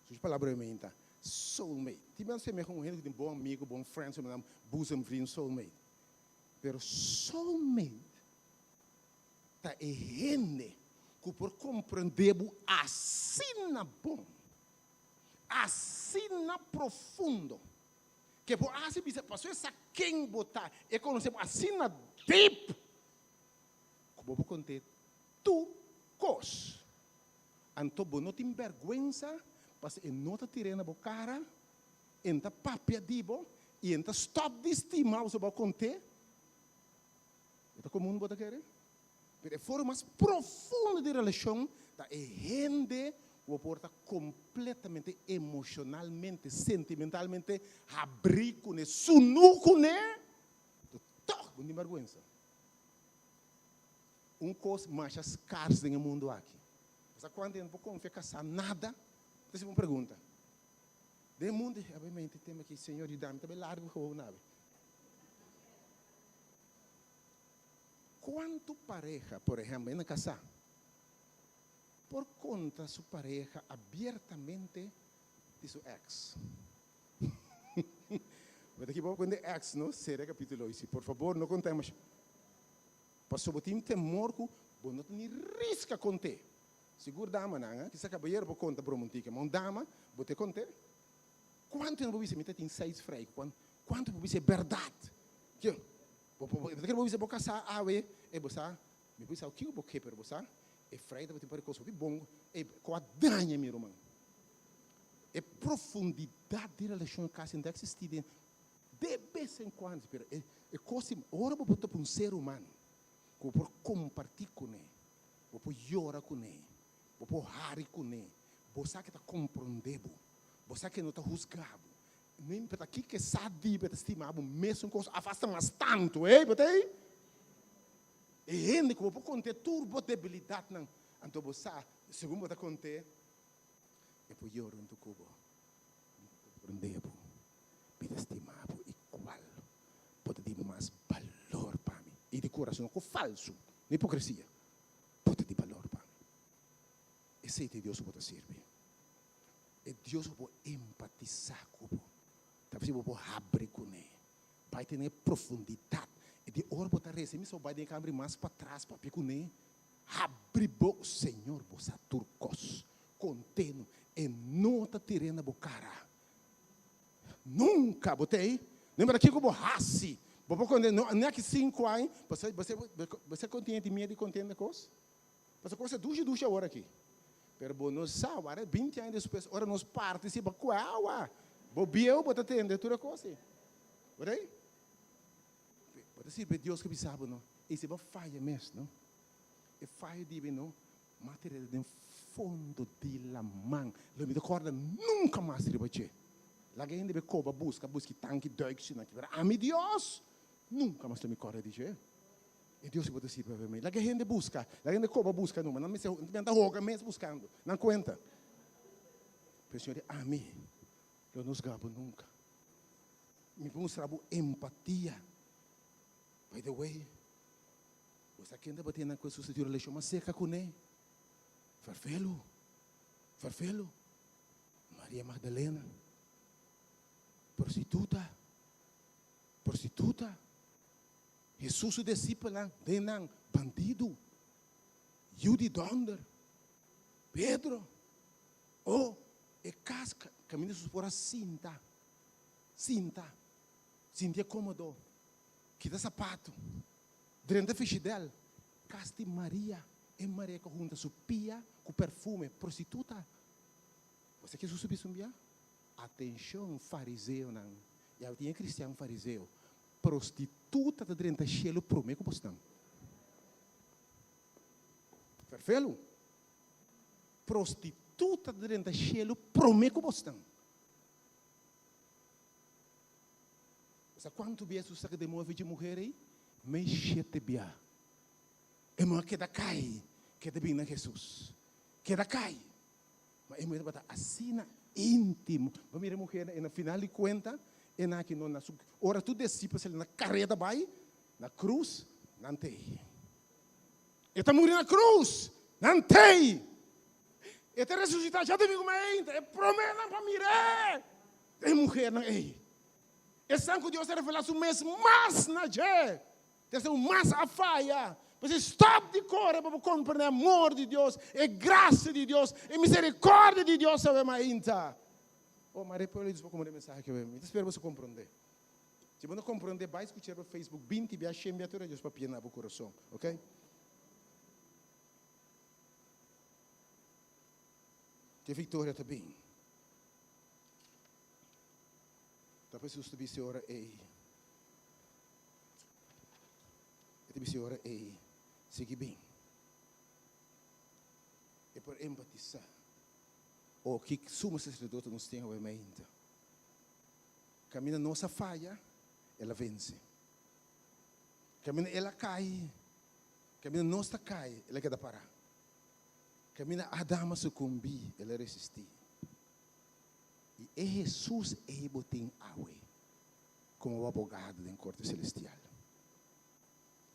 Escucha palabra hoy mainta, soulmate. Tin bes semeha un hende cu tin bon amigo, bon friends, cu nan boezemvriend, soulmate. Pero soulmate ta e hende cu por comprende bo asina bon, asina profundo, Ke bo a hasi bisa paso e sa ken bo ta, e konosé bo asina dip ku bo por kont'é tur kos. Anto bo no tin bèrgwensa pasobra e no ta tir'é na bo kara, e no ta papia di bo i e no ta stòp di stima bo pasobra bo a kont'é. E ta komun bo ta kere? Pero e forma mas profundo di relashon ta e hende ku bo por ta kompletamente emoshonalmente, sentimentalmente habrí kuné, sunú kuné, pero tòg bo no tin bèrgwensa. Un kos masha skars den e mundu aki. Bo sa kuantu hende por konfia kasá nada? Ta hasi bo un pregunta. Den e mundu, obviamente, tema aki, Señor yuda mi, ta bai largu gewoon awe. Kuantu pareha, por ehèmpel, hende kasá, por konta su pareha abiertamente di su èks? Bo ta kiba ku e èks, no? Sera e kapítulo i si, por fabor, no konta masha. Pasobra bo tin temor ku bo no ta ni riska kont'é. Sigur damanan, kisa kabayero por konta broma un tiki, ma un dama, bo ta kont'é? Kuantu hende por bisa mi ta tin seis vrij? Kuantu por bisa e bèrdat? Bo bo ta kere bo bisa bo kasá awe, e bo sa, mi por bisa bo kiko bo ke, pero bo sa, e vrij tabatin un par di kos hopi bon, e ku a daña mi ruman. E profundidat di relashon kasi no ta eksistí den, de bes en kuando, pero e e kos di ora bo por topa un ser humano ku bo por kompartí kuné. Bo por yora kuné, bo por hari kuné, bo sa ke ta komprondé bo, bo sa ke no ta husgá bo. No importa kiko e sa di bo, e ta stima bo mesun kos òf asta mas tantu. Ey, bo ta ei? E hende ku bo por kont'é tur bo debilidatnan, anto bo sa, segun bo ta kont'é, e por yora huntu ku bo. Mi ta komprondé bo, mi ta stima bo igual. Bo ta di mas balor pa mi. I di kurason, no ku falsu, no hipokresia. Bo ta di balor pa mi. Esei ta e Dios ku bo ta sirbi. E Dios ku por empatisá ku bo. Ta bisa bo por habri kuné. Bai tene profundidat. I di ora bo ta resa, mi so bai den e kamber mas patras papia kuné. Habri bo, Señor, bo sa tur kos. Konteno. E no ta tir'é na bo kara. Nunka bo ta ei. No importa kiko bo hasi, bo por konte, no, no aki sinku aña, bo bo kontenta tin miedu di kontenta kos? Pasobra kos ta dushi dushi awor aki. Pero bo no sa, wara binti aña despues, ora nos parti si bo kue awa, bo bieu bo ta tende tur e kos ei. Bo ta ei? Bo ta sirbi Dios ku bisa bo no. I si bo faya mes, no? E fayo di bo no, M'a tir'é den fondo di laman. Lo mi ta kòrda nunka mas riba dje. Laga hende be koba buska, buski tanki dùik sina ki. Pero ami Dios, nunka mas lo mi kòrda di dje. E Dios ku bo ta sirbi awe mi. Laga hende buska, laga hende koba buska numa. Nan mester, nan ta hoga mes buskando. Nan kuenta. Pero Señor di, ami lo no husga bo nunka. Mi por mustra bo empatia. By the way, Bo sa ken tabatin nan ku Hesus ta tin un relashon mas serka kuné? Ferfelu, ferfelu, Maria Magdalena, prostituta, prostituta. Hesus su disipelnan den nan bandidu, yu di dònder, Pedro. Oh, e kas kaminda Hesus por a sinta, sinta, sintié kómodo, kita sapatu. Drenta fishidel, kas di Maria, e Maria ku a hunta su pia ku perfume, prostituta. Bo sa ke Jesus a bisa un bia? Atenshon, fariseonan! I awe tin e kristian fariseo. Prostituta ta drenta shelu promé ku bosnan. Ferfelu! Prostituta ta drenta shelu promé ku bosnan. Sa kuantu bia Jesus saka demoño for dje muher ei? Mei shete bia. E muher keda kai, keda bin na Jesus. Keda kai. Ma e muher tabata asina íntimo. Bo mira e muher na final di kuenta, e na aki no na su, ora tur disipel sali na kareda bai na krus, nan t'ei. E ta muri na krus, nan t'ei. E ta resusitá djadumingu mainta, e proménan pa mir'é. E muhernan ei. Esnan ku Dios a revelá su mes mas na dje, ta esun mas a faya. P'esei stòp di kore pa bo komprendé amor di Dios, e grasia di Dios, e miserikòrdia di Dios awe mainta. Oh, mare pueblo di Dios por komprendé e mensahe aki awe. Mi ta spera boso komprendé. Si bo no komprendé, bai skucha riba Facebook binti bia, shen bia, tur e Dios papia na bo kurason. Ok? Ke viktoria ta bin. Ta pa Jesus ta bisa e ora ei. E ta bisa e ora ei, sigui bin. E por empatisá. O ki sumo saserdote nos tin awe mainta. Kaminda nos a faya, el a vense. Kaminda el a kai, kaminda nos ta kai, el a keda pará. Kaminda Adam a sukumbí, el a resistí. I e Hesus ei bo tin awe komo bo abogado den korte selestial.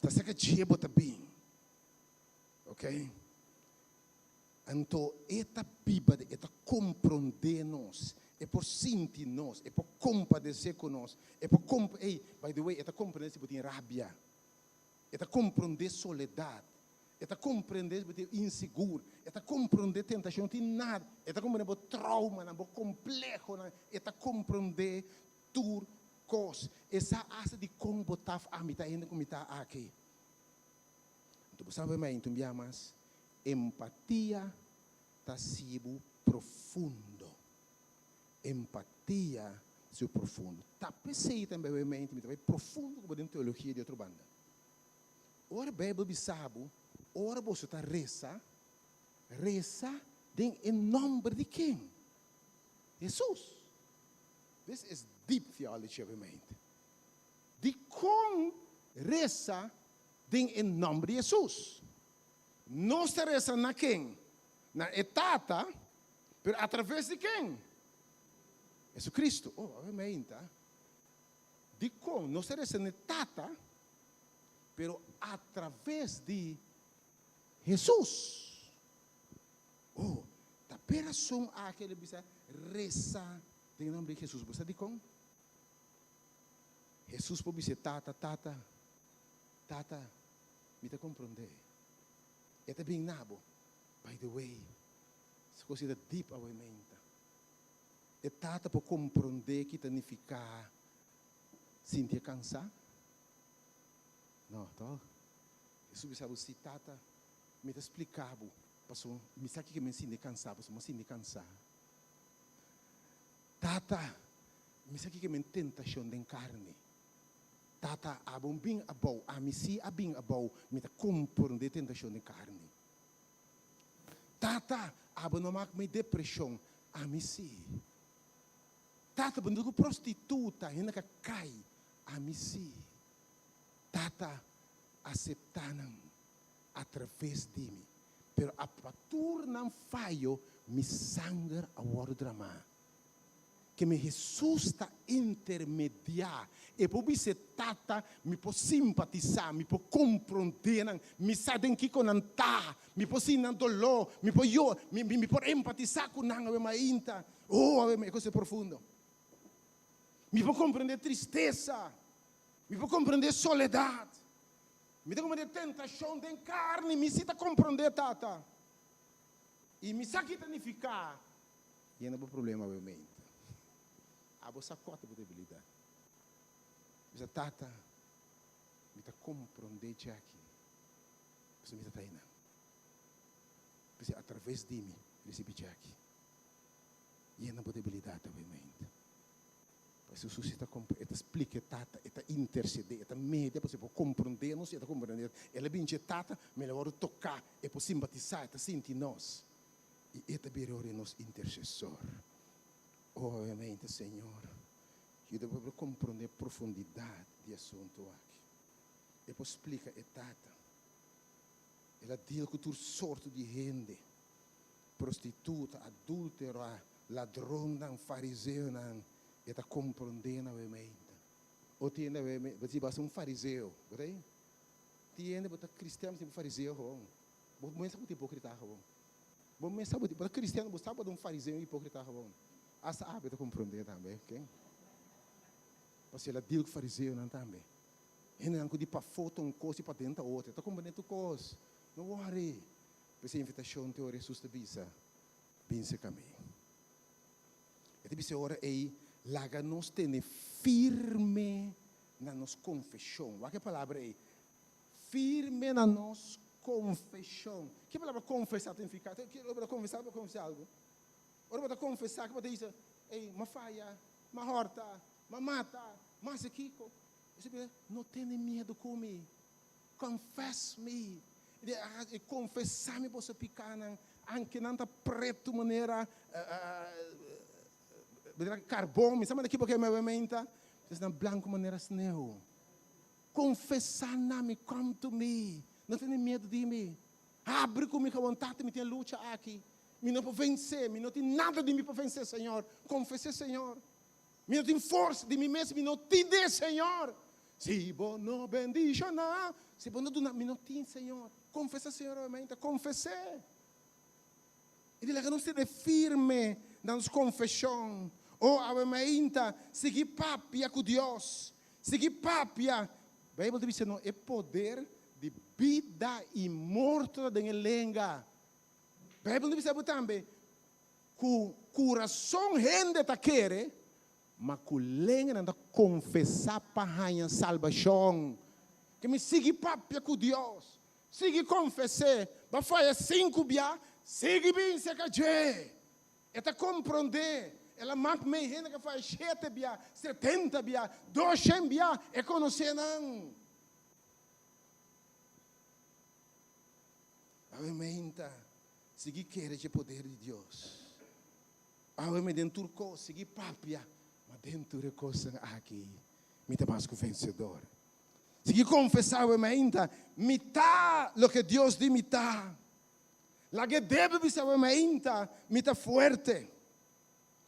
Ta saka dje bo ta bin. Ok? Anto e ta biba den, e ta komprondé nos, e por sinti nos, e por kompadesé ku nos, e por komp, ey, by the way, e ta komprendé si bo tin rabia. E ta komprondé soledat. E ta komprendé si bo tin insigur. E ta komprondé tentashon. No tin nada. E ta komprendé bo traumanan, bo komplehonan. E ta komprondé tur kos. E sa asta dikon bo ta af ami ta hende ku mi ta aki. Anto bo sa bai un bia mas, empatia ta hasi bo profundo. Empatia su profundo. Ta p'esei tambe bai mente mi ta bai profundo ku bo den teologia di otro banda. Ora Beibel bisa bo. Ora boso ta resa, resa den e nòmber di ken? Hesus. This is deep theology obviamente. Dikon resa den e nòmber di Hesus? Nos ta resa na ken? Na e Tata, pero atraves di ken? Jesucristo. Oh, obviamente. Dikon nos ta resa na e Tata, pero atraves di Hesus? Oh, ta p'e rason aki el a bisa resa den nomber di Hesus. Bo sa dikon? Hesus por bisa e Tata, Tata, Tata, mi ta komprondé. E ta bin na bo. By the way, es kos ta deep awe menta. E Tata por komprondé ki ta nifiká sinti e kansá? No, tòg? Hesus bisa bo, Si, Tata, mi ta splika bo, pasobra mi sa kiko mi a sinti kansá, pasobra mi a sinti kansá. Tata, mi sa kiko mi tentashon den karni. Tata, abo un bin abou, ami si a bin abou, mi ta komprondé tentashon den karni. Tata, abo no mak mi depreshon, ami si. Tata, bo no ta ku prostituta, hende ka kai, ami si. Tata, aseptá nan atraves di mi, pero a pa tur nan fayo mi sanger a wòrdu dramá. Ke mi Hesus ta intermediá. E por bis'é, Tata, mi por simpatisá, mi por komprondé nan, mi sa den kiko nan ta, mi por sinti nan doló, mi por yora, mi, mi por empatisá ku nan awe mainta. Oh, awe e kos e profundo. Mi por komprendé tristesa, mi por komprendé soledat, mi ta komprendé tentashon den karni, mi si ta komprondé, Tata. I mi sa ki ta nifiká Yena bo problema awe mente. Abo sa kua ta bo debilidat. Bisa, Tata, mi ta komprondé djaki, pasobra mi ta ta einan. P'esei atraves di mi risibí djaki. Yena bo debilidat awe mente. Pasobra Hesus ta e ta splika e Tata, e ta intersedé, e ta media pasobra e por komprondé nos i e ta komprondé. El a binchi e Tata, ma el a wòrdu toká, e por simpatisá, e ta sinti nos. I e ta bira ora nos intersesor. Obviamente, Señor, yuda bo por komprondé profundidat di e asuntu aki. E por splika e Tata. El a deal ku tur sorto di hende, prostituta, adúltera, ladronnan, fariseonan. E ta komprondé nan obviamente. O tin hende obviamente, bo ta un fariseo, bo ta ei? Tin hende bo ta kristian, bo ta un fariseo gewoon. Bo mes ta bo ta hipókrita gewoon. Bo mes sa bo ta cristiano, bo sa bo ta un fariseo hipocrita gewoon. Hasta abe ta comprende tambe, ok? Pasobra el a deal cu fariseonan tambe. Hendenan cu di pafó ta un cos y paden ta otro. E ta comprende tur cos. No worry. P'esei invitacion te ora Jesus ta bisa, Bin cerca mi. E ta bisa e ora ei, Laga nos tene firme na nos confesion. Wak e palabra ei. Firme na nos konfeshon. Ke palabra konfesá ta nifiká? Ora bo ta konfesá, bo ta konfesá algu. Ora bo ta konfesá, ke bo ta bisa, Ey, m'a faya, m'a hòrta, m'a mata, m'a hasi kiko. Esei bira, No tene miedu ku mi. Confess me. I konfesá mi boso pikánan, anke nan ta pretu manera manera karbon. Mi sa manera kiko ke menta, esnan blanku manera sneu. Confesa na mi, come to me, no tene miedu di mi, habri cu mi gewoon, Tata, mi tin e lucha aki, mi no por vence, mi no tin nada di mi pa vence, Señor, confese, Señor, mi no tin forsa di mi mes, mi no tin de, Señor, si bo no bendiciona, si bo no duna, mi no tin, Señor, confesa, Señor, obviamente, confese. I di laga nos tene firme na nos confesion. Oh, awe mainta, sigui papia cu Dios. Sigui papia. Bijbel ta bisa nos e poder di bida i morto ta den e lenga. Bijbel ta bisa bo tambe cu curason hende ta kere, ma cu lenga nan ta confesa pa haña salbacion. Ke mi sigui papia cu Dios. Sigui konfes'é. Bo a faya sinku bia, sigui bin serka dje. E ta komprondé. El a mak mei hende ku a faya shete bia, setenta bia, doshen bia, e konosé nan. Awe meinta, sigui kere dje poder di Dios. Awe mi den tur kos, sigui papia, ma den tur e kosnan aki mi ta mas ku vensedor. Sigui konfesá awe meinta, mi ta loke Dios di mi ta. Laga e débil bisa awe meinta, mi ta fuerte.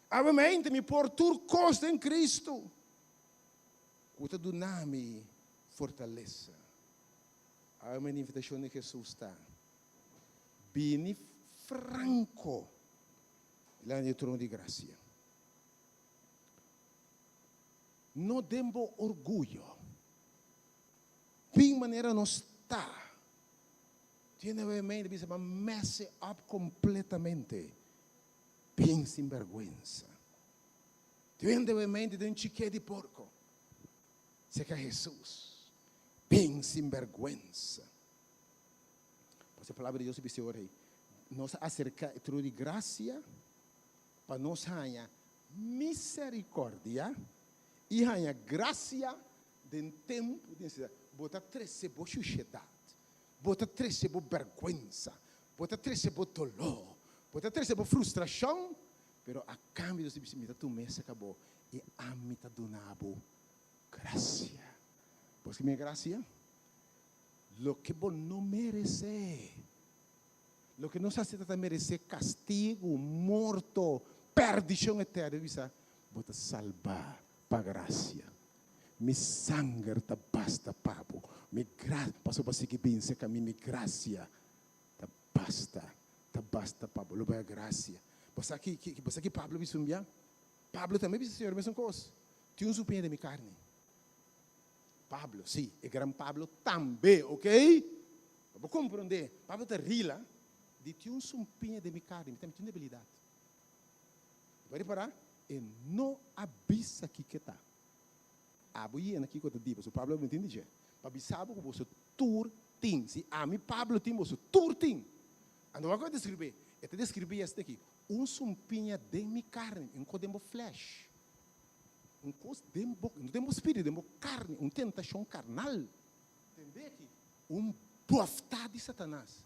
Awe meinta mi por tur kos den Kristu, ku ta duna mi fortalesa. Awe mi invitashon di Hesus ta, Bini franko dilanti di e trono di grasia. No den bo orguyo. Bin manera nos ta. Tiene awe mi ta bisa bo a mess it up kompletamente. Bin sin bèrgwensa. Tiene awe mi den chiké di porko. Serka Hesus, bin sin bèrgwensa. Pasobra e Palabra di Dios ta bisa ora ei, Nos a aserká e trono di grasia pa nos haña miserikòrdia i haña grasia den tempu di nesesidat. Bo ta trese bo shushedat, bo ta trese bo bèrgwensa, bo ta trese bo doló, bo ta trese bo frustrashon, pero a kambio Dios ta bisa, Mi ta tuma esaki bo i ami ta duna bo grasia. Bo sa ki mi grasia? Loke bo no meresé. Loke nos hasi ta ta meresé kastigu, morto, pèrdishon eterno. Bisa, bo ta salbá pa grasia. Mi sanger ta basta pa bo. Mi gra, pasobra bo a sigui binse kaminda, mi grasia ta basta, ta basta pa bo. Lo bo a grasia. Bo sa ki, ki, bo sa ki Pablo bisa un bia? Pablo tambe bisa Señor mesun kos, Tin un supiña den mi karni. Pablo, sí, e gran Pablo tambe, ok? Pa bo komprondé, Pablo ta rila di tin un sumpiña den mi karni, mi tambe tin un debilidat. Bo a ripará? E no a bisa kiko e ta. Abo yena kiko ta di, pasobra Pablo a binti di dje, pa bisa bo ku boso tur tin. Si ami, Pablo, tin, boso tur tin. Anto wak ku e ta deskribí? E ta deskribí esaki, Un sumpiña den mi karni, un kos den bo flesh, un kos den bo, no den bo spiritu, den bo karni, un tentashon karnal. Tende aki, un boftá di Satanas.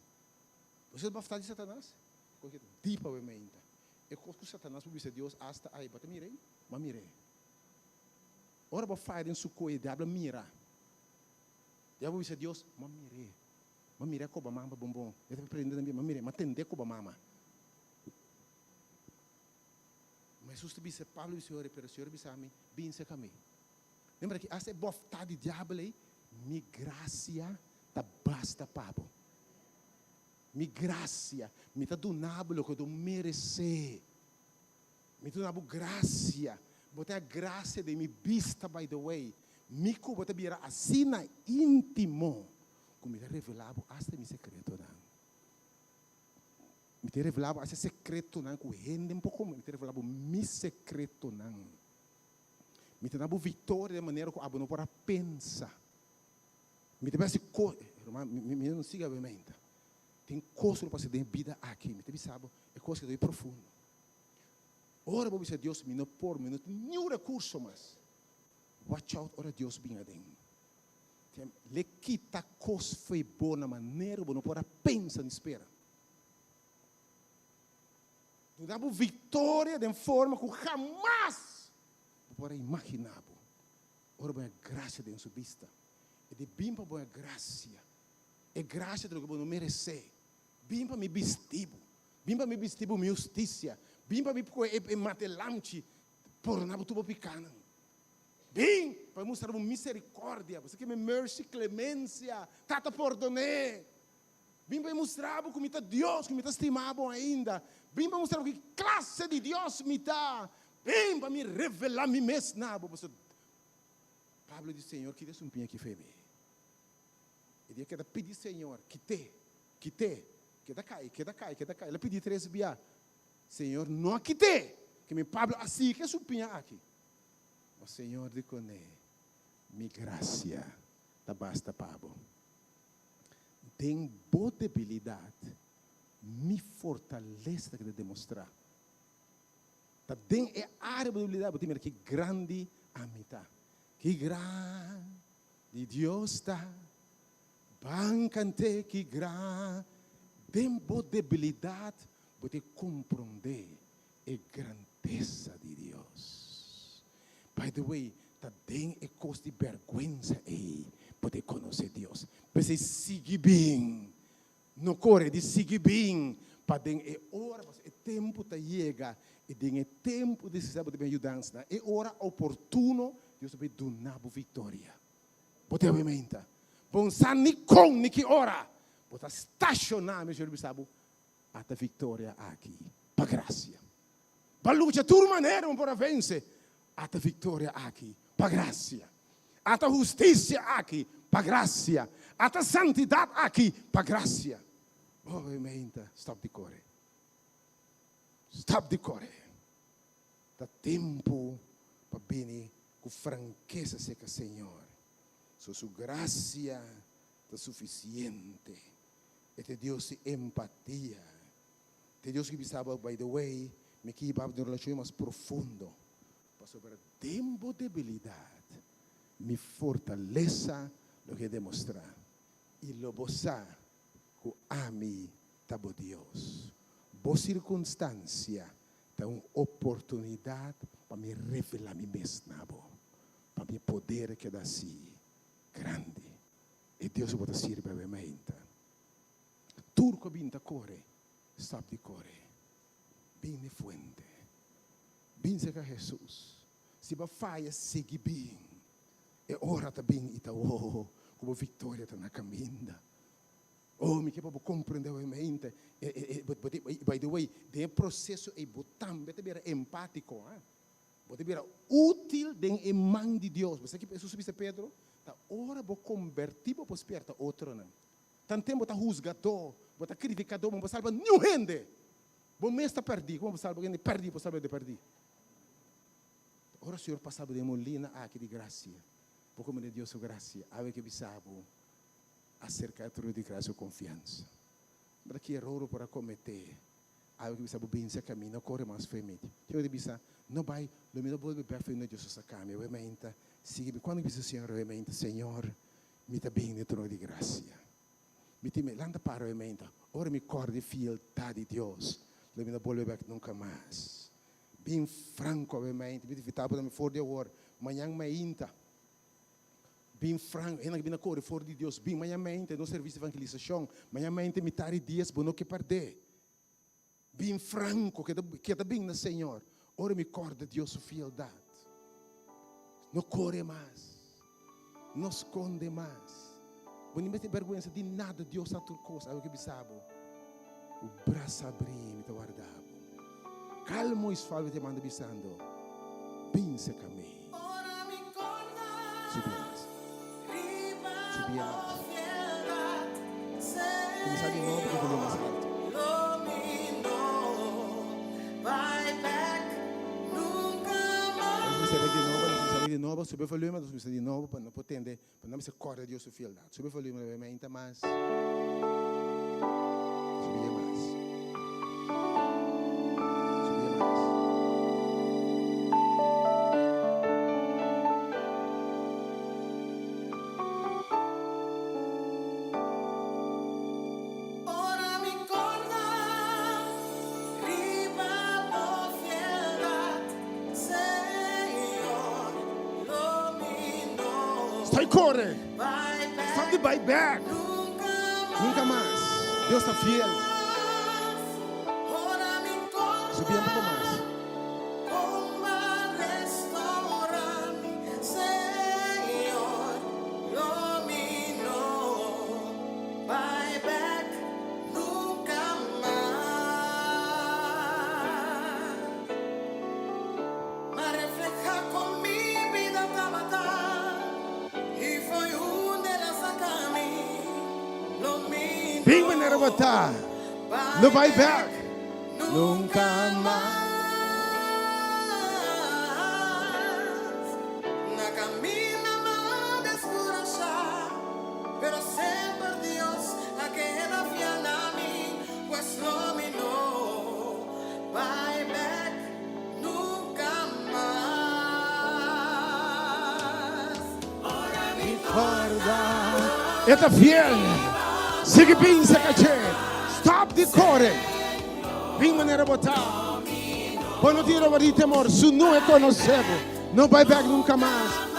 Bo sa boftá di Satanas? E kos ki ta deep awe meinta. E kos ku Satanas por bisa Dios asta ai, bo ta mir'é? Bo a mir'é. Ora bo faya den su koe, diablo a mira. Diablo a bisa Dios, Bo a mir'é. M'a mira koba mama bon bon. E ta prende tambe, m'a mira, m'a tende koba mama. Ma Hesus ta bisa, Pablo bisa yora, pero Señor a bisa mi, bin serka mi. Lembra ki asta e bòftá di diabel ei, mi grasia ta basta pa bo. Mi grasia, mi ta duna bo loke bo meresé. Mi ta duna bo grasia. Bo ta grasia den mi bista, by the way. Mi ku bo ta bira asina íntimo ku mi ta revelá bo asta mi sekretonan. Mi ta revelá bo asta e sekretonan ku hende poko, mi ta revelá bo mi sekretonan. Mi ta duna bo viktoria den manera ku abo no por a pensa. Mi ta bisa ko, ruman, mi mi no sigui awe meinta. Tin kos ku lo pasa den e bida aki, mi ta bisa bo e kos ku ta profundo. Ora bo bisa Dios, mi no por, mi no tin niun rekurso mas. Watch out ora Dios bin aden. Le kita kos fo'i bo na manera ku bo no por a pensa ni spera. Duna bo viktoria den forma ku hamas bo por a imaginá bo. Ora bo haña grasia den su bista, e di bin pa bo haña grasia. E grasia ta loke bo no meresé. Bin pa mi bisti bo. Bin pa mi bisti bo mi hustisia. Bin pa mi kohe e mate lamchi pordoná bo tur bo pikánan. Bin pa mi mustra bo miserikòrdia. Bo sa ke mi mercy, klemensia, Tata pordon'é. Bin pa mi mustra bo ku mi ta Dios, ku mi ta stima bo ainda. Bin pa mi mustra bo ki klase di Dios mi ta. Bin pa mi revelá mi mes na bo. Pasobra Pablo di, Señor, kita esun piña ki fe mi. E dia keda pidi Señor, kit'é, kit'é. Keda kai, keda kai, keda kai. El a pidi tres bia. Señor no a kit'é. Ke mi Pablo a sigui su piña aki. Ma Señor di kuné, Mi grasia ta basta pa bo. Den bo debilidat, mi fortalesa ta keda demostrá. Ta den e área bo debilidat bo tin mira ki grandi ami ta. Ki grandi Dios ta. Ban kant'é ki grandi. Den bo debilidat bo ta komprondé e grandesa di Dios. By the way, ta den e kos di bèrgwensa ei bo ta konosé Dios. P'esei sigui bin. No kore di sigui bin pa den e ora, pasobra e tempu ta yega i den e tempu di nesesidat bo ta bin yudansa. Na e ora oportuno Dios ta bin duna bo viktoria. Bo ta obviamente. Bo no sa ni kon ni ki ora. Bo ta stashoná, mi Señor bisa bo, ata viktoria aki pa grasia. Bo lucha tur manera bo por a vense, ata viktoria aki pa grasia. Ata hustisia aki pa grasia. Ata santidat aki pa grasia. Obviamente, stòp di kore. Stòp di kore. Ta tempu pa bini ku frankesa serka Señor. So su grasia ta sufisiente. E ta Dios di empatia. Ta Dios ki bisa bo, by the way, mi ke hiba bo den un relashon mas profundo. Pasobra den bo debilidat, mi fortalesa lo ke demostrá, i lo bo sa ku ami ta bo Dios. Bo sirkunstansia Ta un oportunidat pa mi revelá mi mes na bo, pa mi poder keda así grandi. E Dios ku bo ta sirbi awe mainta. Tur ku a bin ta kore, stòp di kore. Bin n'e fuente. Bin serka Hesus. Si bo a faya, sigui bin. E ora ta bin i ta wowo ku bo viktoria ta na kaminda. Oh, mi ke pa bo komprendé awe mente. By the way, den e proseso ei bo tambe ta bira empátiko, ha? Bo ta bira útil den e man di Dios. Bo sa ki Hesus a bisa Pedro? Ta ora bo kombertí bo por spièrta otronan. Tanten bo ta husgadó, bo ta kritikadó, bo no por salba niun hende. Bo mes ta pèrdí. Komo bo salba hende pèrdí, bo salba hende pèrdí? Ta ora Señor pasa bo den e molina aki di grasia, bo komprendé Dios su grasia. Awe ke bisa bo. Aserka e trono di grasia ku konfiansa. Bo ta ki eror bo por a kometé? Algu ki bisa bo binse kaminda, no kore mas fe miti. Ke bo ta bisa, No bai, lo mi no bolbe bèk fe unda Dios a saka mi. Awe mainta, sigui mi. Kuando mi bisa Señor awe mainta, Señor, mi ta bin den trono di grasia. Mi tin mi lanta para awe mainta. Ora mi kòrda e fieldat di Dios, lo mi no bolbe bèk nunka mas. Bin franko awe mainta. Mi ta invitá bo tambe for di awor, mañan mainta. Bin franco, hende a bin a kore for di Dios, bin maña mente nos servicio di evangelisacion, maña mente mitad di dies bo no ke perde. Bin franco, keda keda bin na Señor. Ora mi corda Dios su fieldad. No kore mas. No sconde mas. Bo ni mester berguensa di nada, Dios sa tur cos. Awe ke bisa bo, Ku brasa abri mi ta warda bo. Calmo y suave te manda bisando, Bin cerca mi. Subi mas. Subi mas. Cuminsa di nobo cu volumen mas alto. Nos cuminsa di nobo, nos cuminsa di nobo, subi e volumen, nos cuminsa di nobo pa no por tende, pa no mester corda Dios su fieldad. Subi e volumen nuevamente mas. Subi mas. Subi mas. Ora mi corda riba bo fieldat, Señor, lo mi no. Stoi kore! Stop di bai bek! Nunka mas. Dios ta fiel. Subi un poko mas. Bin manera bo ta, no bai bek nunka mas. E ta fiel. Sigui pinsa ka dje. Stop. Stop di kore. Bin manera bo ta. Bo no tin roba di temor. Su nu e konosé bo. No bai bèk nunka mas.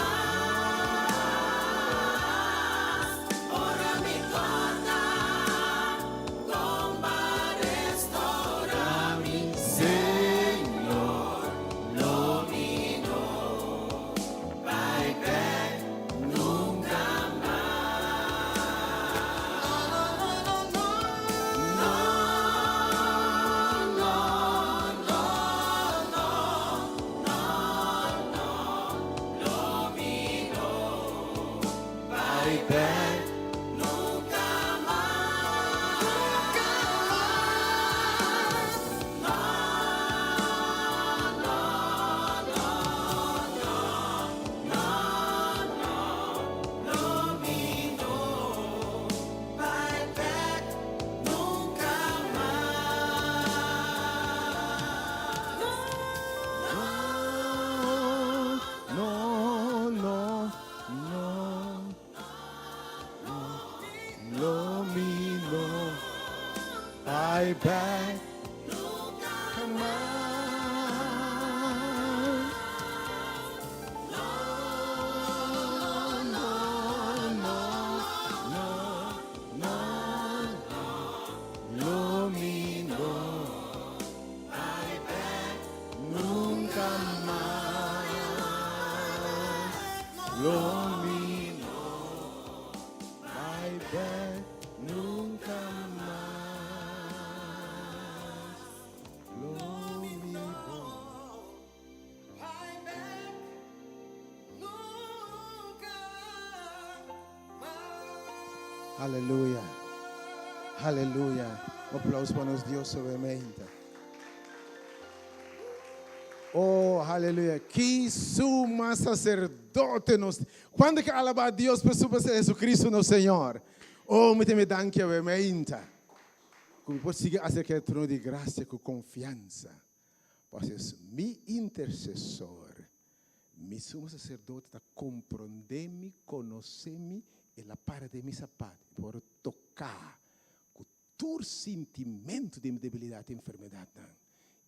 No, no, no. Lo mi no bai bek nunka mas. No, no, no, no, no, no. Lo mi no bai bek nunka mas. Lo mi no bai bek nunka mas. Lo mi no bai bek nunka mas. Aleluya. Aleluya. Un aplauso pa nos Dios obviamente. Oh, aleluya. Ki suma saserdote nos. Kuantu ke alabá Dios pa su Jesucristo nos Señor? Oh, mi ta mi danki obviamente. Ku mi por sigui aserká e trono di grasia ku konfiansa. Pasobra es mi intersesor, mi sumo saserdote ta komprondé mi, konosé mi, el a para den mi sapat i por toká ku tur sintimentu di mi debilidat i enfermedatnan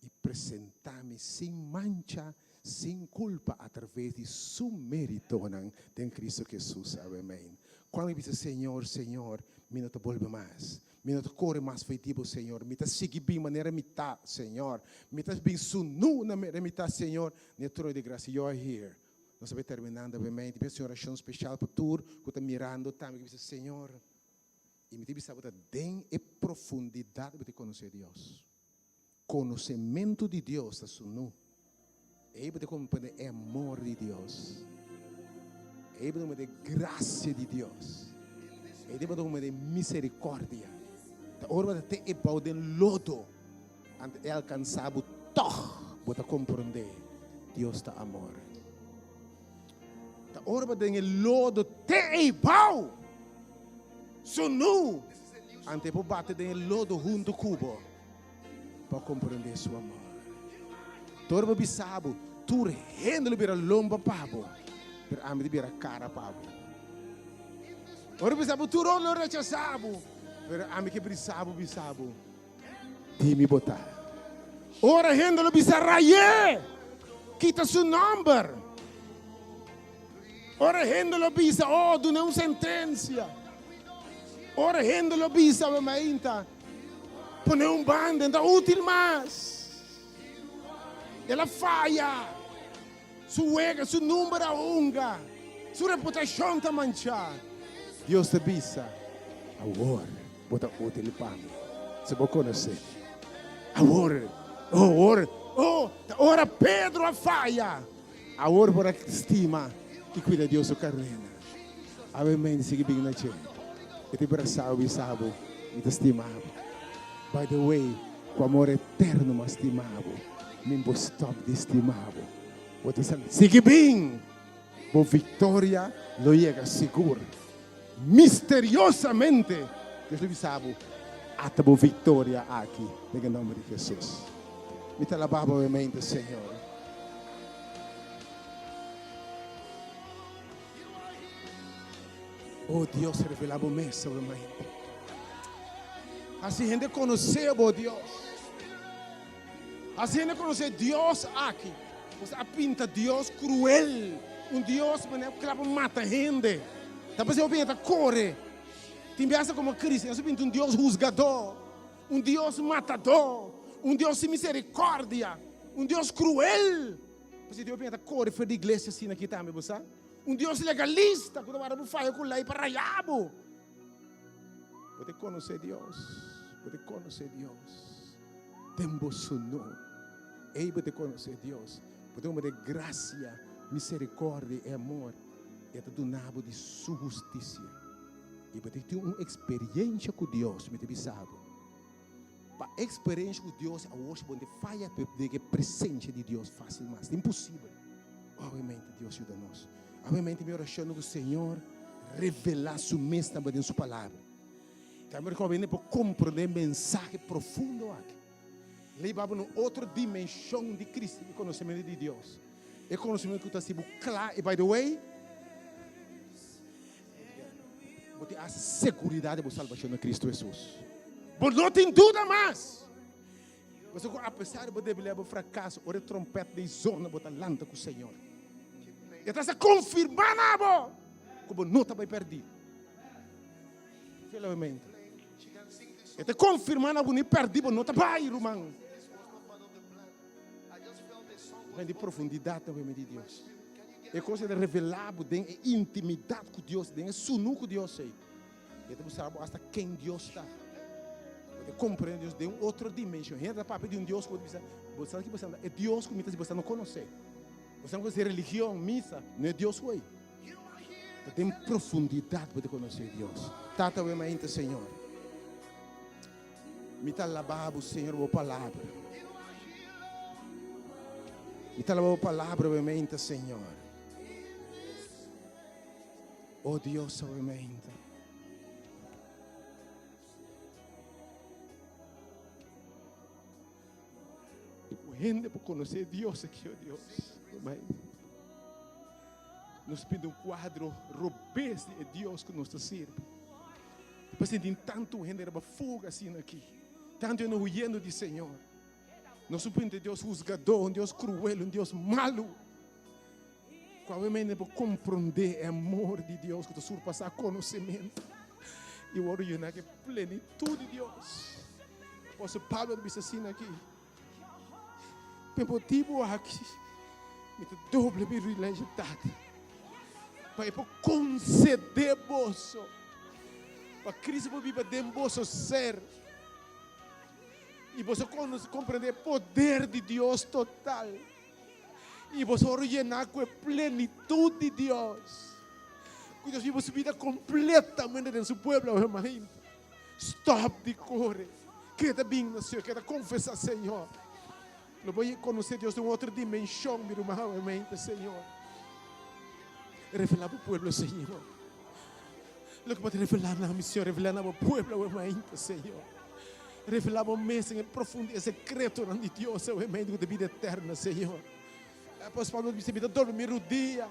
i presentá mi sin mancha, sin kulpa atraves di Su méritonan den Cristo Jesus. Amen. Kuando mi bisa, Señor, Señor, mi no ta bolbe mas. Mi no ta kore mas fo'i di bo, Señor. Mi ta sigui bin manera mi ta, Señor. Mi ta bin sunú na manera mi ta, Señor. Na e trono di grasia, You are here. Nos ta bai terminando awe-mente. Mi hasi un orashon speshal pa tur ku ta mirando tambe, ku bisa, Señor, i mi ta bisa bo ta den e profundidat bo ta konosé Dios. Konosementu di Dios ta sunú. Ei bo ta komprendé e amor di Dios. Ei bo ta komprendé grasia di Dios. Ei bo ta komprendé miserikordia. Ta ora bo ta te e bou den lodo, anto e alkansá bo tòg bo ta komprendé Dios ta amor. Ta ora bo den e lodo te ei bou sunú, anto e por bate den e lodo huntu ku bo. Pa komprendé su amor. Tur bo bisa bo, tur hende lo bira lomba pa bo, pero ami ta bira kara pa bo. Ora bo bisa bo, tur hende lo rechasá bo, pero ami ke brisa bo bisa bo, di mi bo ta. Ora hende lo bisa ray'é, kita su nòmber. Ora hende lo bisa, oh, dun'é un sentensia. Ora hende lo bisa, bo mainta. Pone un banda, e no ta útil mas. El a faya. Su wega, su number a hunga. Su reputashon ta manchá. Dios ta bisa, Awor bo ta útil pa mi. Si bo konosé mi. Awor, oh, awor, oh, ta ora Pedro a faya. Awor por a stima i kuida Dios su karnena. Awe mente sigui bin na dje. E ta brasa bo i bisa bo, Mi ta stima bo. By the way, ku amor eterno mi a stima bo. Mi no por stòp di stima bo. Bo ta sa, sigui bin! Bo viktoria lo yega sigur. Misteriosamente, Dios lo bisa bo, Ata bo viktoria aki, den e nòmber di Hesus. Mi ta alabá bo awe mente, Señor. Oh Dios, revelá bo mes awe mente. Hasi hende konosé bo, Dios. Hasi hende konosé Dios aki. Nos a pinta Dios kruel, un Dios manera ku kla pa mata hende. Ta p'esei hopi hende ta kore. Tin biaha komo kristian nos a pinta un Dios husgadó, un Dios matadó, un Dios sin miserikòrdia, un Dios kruel. P'esei tin hopi hende ta kore for di iglesia asina aki tambe, bo sa. Un Dios legalista ku ta wara bo faya ku lei pa raya bo. Bo ta konosé Dios, bo ta konosé Dios den bo sunú. Ei bo ta konosé Dios. Bo ta komprendé grasia, miserikòrdia i amor. E ta duna bo di su hustisia. I bo ta tin un eksperiensha ku Dios, mi ta bisa bo. Pa eksperensia ku Dios awor si bo no ta faya den e presensia di Dios fásil mas. Ta imposibel. Obviamente Dios yuda nos. Obviamente mi orashon ta ku Señor revelá su mes tambe den su palabra. Tambe ku hende por komprondé e mensahe profundo aki. Lei bo na un otro dimenshon di Cristo i konosementu di Dios. E konosementu ku ta hasi bo kla i by the way, Bo tin a seguridad di bo salbacion na Cristo Jesus. Bo no tin duda mas. Pasobra cu apesar di bo debilidad, bo fracaso, ora e trompet di zona, bo ta lanta cu Señor. E ta sa confirma na bo cu bo no ta bay perdi. Fielmente. E ta confirma na bo ni perdi, bo no ta bay, ruman. Di profundidad na di Dios. E kos ei ta revelá bo den e intimidat ku Dios, den e sunú ku Dios ei. E ta mustra bo asta ken Dios ta. Bo ta komprendé Dios den un otro dimenshon. Hende ta papia di un Dios ku bo ta bisa, bo sa ki bo sa, e Dios ku mi ta si bo sa no konosé. Bo sa no konosé religion, misa, no e Dios ku ei. Ta den profundidat bo ta konosé Dios. Tata awe mainta Señor. Mi ta alabá bo, Señor, bo palabra. Mi ta alabá bo palabra, obviamente, Señor. Oh Dios, obviamente. Hende por conocer Dios aquí, oh Dios. Obviamente. Nos pinta un cuadro robes di e Dios cu nos ta sirbi. Pasobra tin tantu hende riba fuga asina aki. Tantu hende huyendo di Señor. Nos no pinta Dios husgadó, un Dios cruel, un Dios malu. Cu awe por comprende e amor di Dios cu ta surpasa conocimento. Y worde yena cu e plenitud di Dios. Apostel Pablo ta bisa asina aki. P'e motibu aki mi ta dobla mi rudia Tata, pa e por concede boso, pa Cristo por biba den boso ser, y boso comprende e poder di Dios total, y boso worde yena cu e plenitud di Dios, cu Dios biba su bida completamente den su pueblo. Stop di kore. Keda bin na Señor, keda konfesá Señor. Lo bo konosé Dios den un otro dimenshon, mi ruman, obviamente, Señor. Revelá bo pueblo, Señor. Loke bo ta revelá na mi, Señor, revelá na bo pueblo, obviamente, Señor. Revelá bo mes den e profundidad, e sekretonan di Dios, obviamente, ku ta bida eterna, Señor. Apòstel Pablo bisa, Mi ta dobla mi rudia,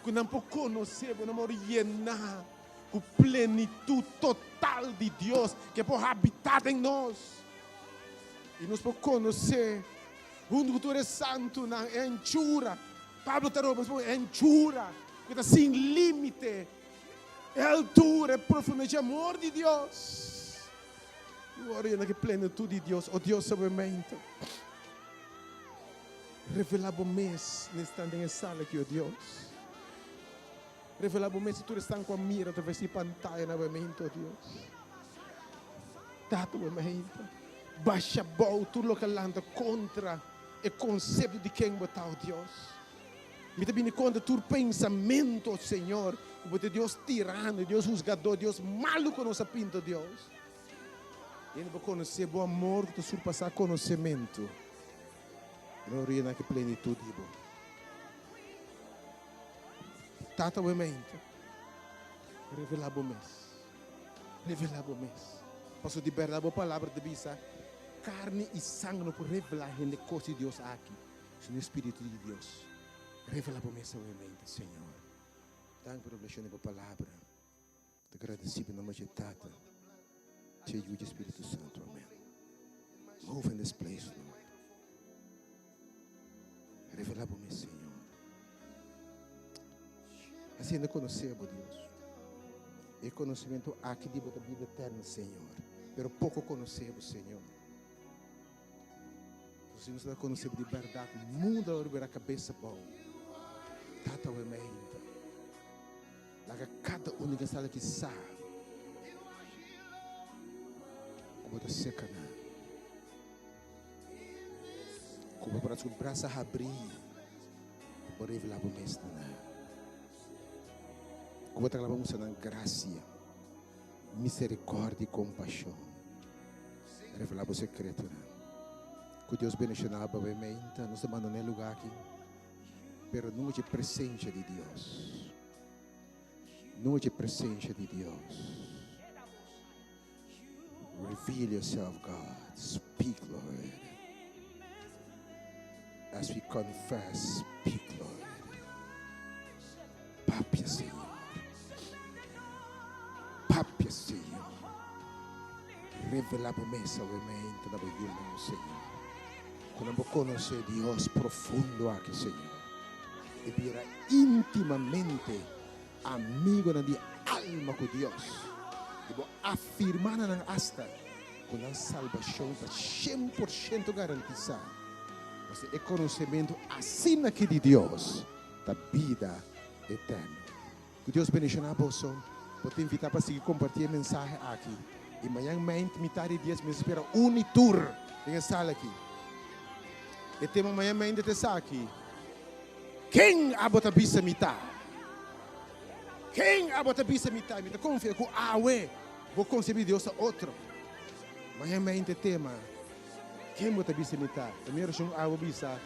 ku nan por konosé bo, nan por yená ku plenitut total di Dios ke por habitá den nos. I nos por konosé huntu ku tur e santunan e anchura. Pablo ta roba nos por e anchura ku ta sin límite, e altura, e profundidad dje amor di Dios. I ora yena ku e plenitut di Dios, o Dios sabiamente, revelá bo mes n'esnan den e sala aki, o Dios. Revelá bo mes i tur esnan ku a mira atraves di pantaya nabamente, o Dios. Tata, bo mente, basha abou tur loke a lanta kontra e konsepto di ken bo ta, o Dios. Mi ta bini kontra tur pensamentu, o Señor, ku bo ta Dios tirano, Dios husgadó, Dios malu ku nos a pinta, o Dios. Hende por konosé bo amor ku ta surpasá konosementu. No riena ki plenitut di bo. Tata bo mente, revelá bo mes. Revelá bo mes. Pasobra di bèrdat bo palabra ta bisa, karni i sanger no por revelá hende kos di Dios aki, sino e Spiritu di Dios. Revelá bo mes awe mente, Señor. Danki pa revelashon di bo palabra. Ta gradesí bo na nomber dje Tata. Tata, Yu i Spiritu Santu. Amen. Move in this place, Lord. Revelá bo mes, Señor. Hasi hende konosé bo, Dios. E konosementu aki di bo ta bida eterno, Señor. Pero poko konosé bo, Señor. Si nos ta konosé bo di bèrdat, mundu lo bira kabes abou. Tata, awe meinta. Laga kada un den e sala aki sa ku bo ta serka nan. Ku bo por su brasa habrí pa por revelá bo mes na nan. Ku bo ta kla pa mustra nan grasia, miserikòrdia i kompashon. Revelá bo sekretonan. Ku Dios bendishoná bo awe meinta. Nos ta bandoná e lugá aki. Pero nunca dje presencia di Dios. Nunca dje presencia di Dios. Reveal yourself, God. Speak, Lord. As we confess, speak, Lord. Papia, Señor. Papia, Señor. Revela bo mes awe mainta na bo yunan, Señor. Ku nan por konosé Dios profundo aki, Señor, i bira íntimamente amigonan di alma ku Dios, i bo afirmá na nan asta ku nan salbashon ta 100% garantisá, pasobra e konosementu asina aki di Dios ta bida eterno. Ku Dios bendishoná boso. Bo ta invitá pa sigui kompartí e mensahe aki. I mañan meint mitá di dies mi ta spera un i tur den e sala aki. E tema mañan meint ta esaki, Ken abo ta bisa mi ta? Ken abo ta bisa mi ta? Mi ta konfia ku awe bo konsebí Dios ta otro. Mañan meint e tema, Ken bo ta bisa mi ta? E mi orashon abo bisa,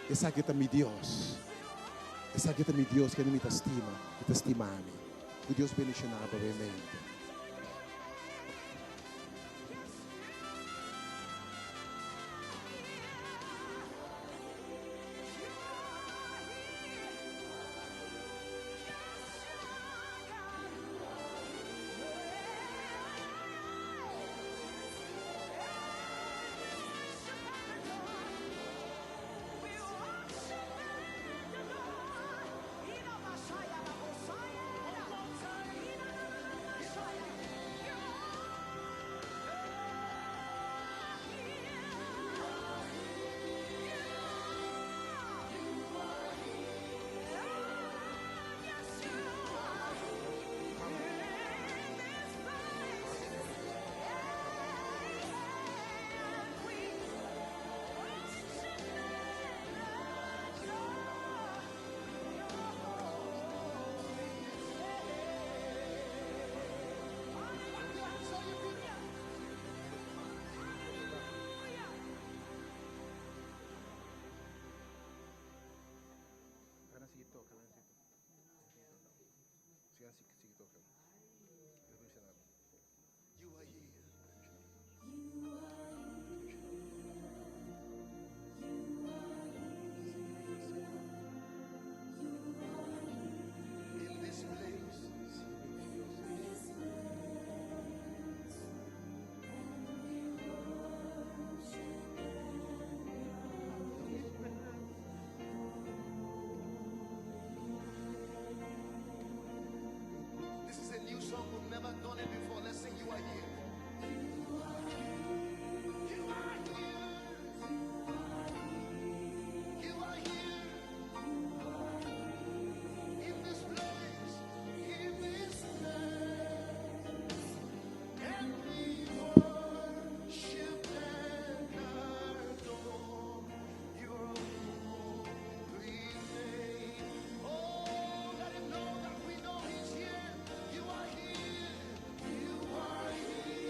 Esaki ta mi Dios. Esaki ta mi Dios kende mi ta stima i ta stima mi. Ku Dios bendishoná bo awe. This is a new song. We've never done it before. Let's sing You Are Here. You are here. You are here. In this place. In this place. And we worship and adore your holy name. Oh, let him know that we know he's here. You are here. You are here.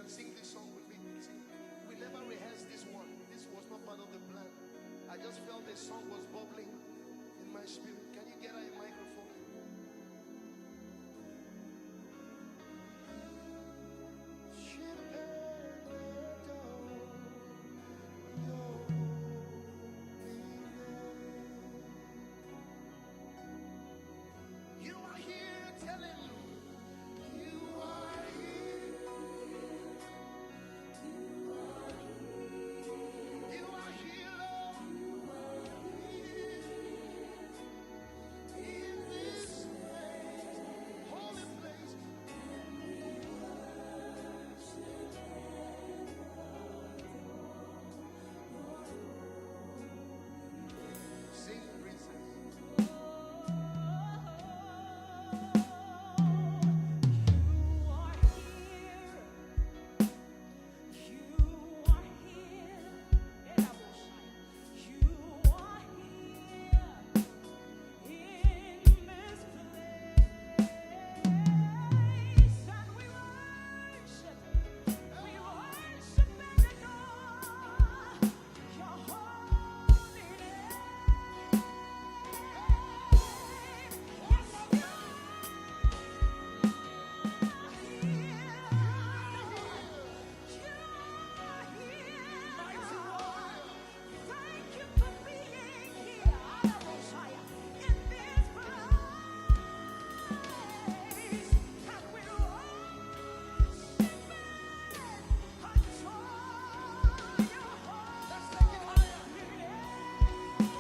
can sing this song with me. Sing. We never rehearsed this one. This was not part of the plan. I just felt the song was bubbling in my spirit. Can you get her a microphone? You are here, tell him. You are here. You are here, Lord. In this place, holy place. Sing, princess. You are here. You are here. You are here in this place, and we worship. We worship and adore Your holy name. Yes, you Thank you for being here, in this place. And we worship and adore your Let's take it higher. holy name.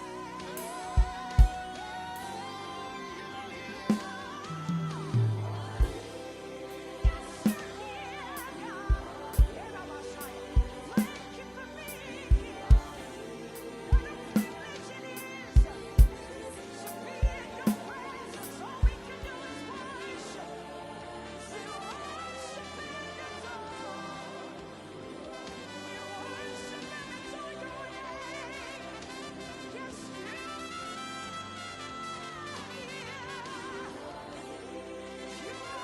Yes, you're here, God. Thank you for being here. What a privilege it is to be in your presence. All we can do is worship. We worship and adore. We worship and adore your name. Yes, you are here. You are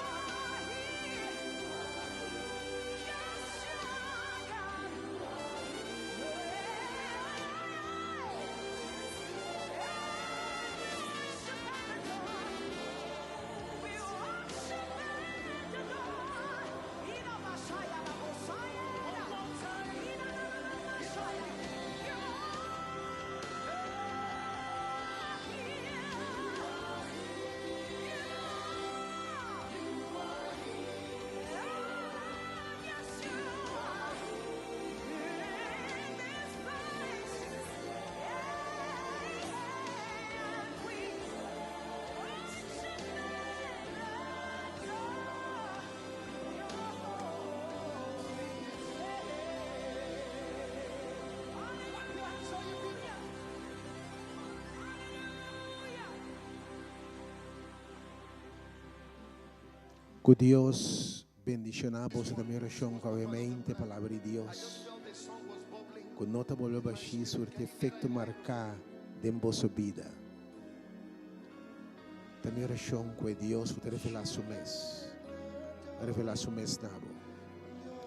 here. Yes, you are God. Yes, you are. In this place, and we worship and adore Your holy name. Hallelujah. Hallelujah. Ku Dios bendishoná boso ta mi orashon ku obviamente palabra di I Dios. just felt the song was bubbling. Ku no ta bolbe bashí surti efekto marká den boso bida. Ta mi orashon ku Dios por revelá su mes. Revelá su mes na bo.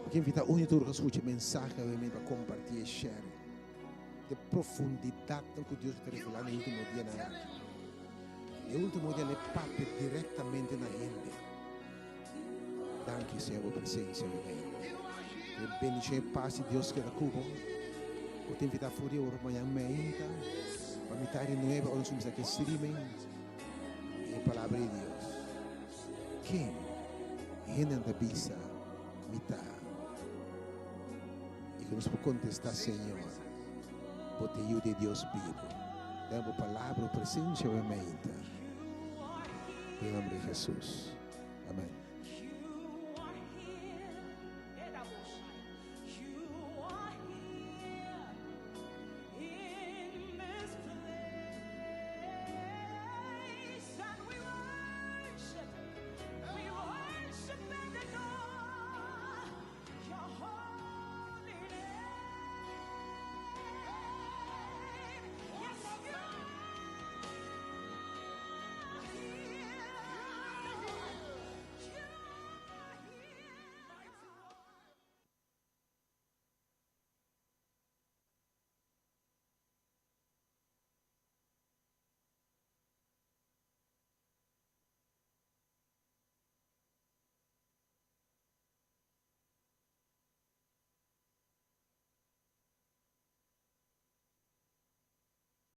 Mi ke invitá un i tur ku skucha mensahe obviamente pa kompartí i share. E profundidat ku Dios ta revelá den último dianan aki. E último dia e papia direktamente na hende. Danki, Señor, pa presensia, mi E bendishon i pas di Dios keda ku bo. Mi ta invitá for di awor mañan mainta. Pa mitar di 9, ora nos kuminsá ku streaming. E palabra di Dios. Ken hende ta bisa mi ta? I ku nos por kontestá, Señor, Bo ta Yu di Dios bibu. Den bo palabra, presensia, obviamente. Den nòmber di Hesus. Amèn.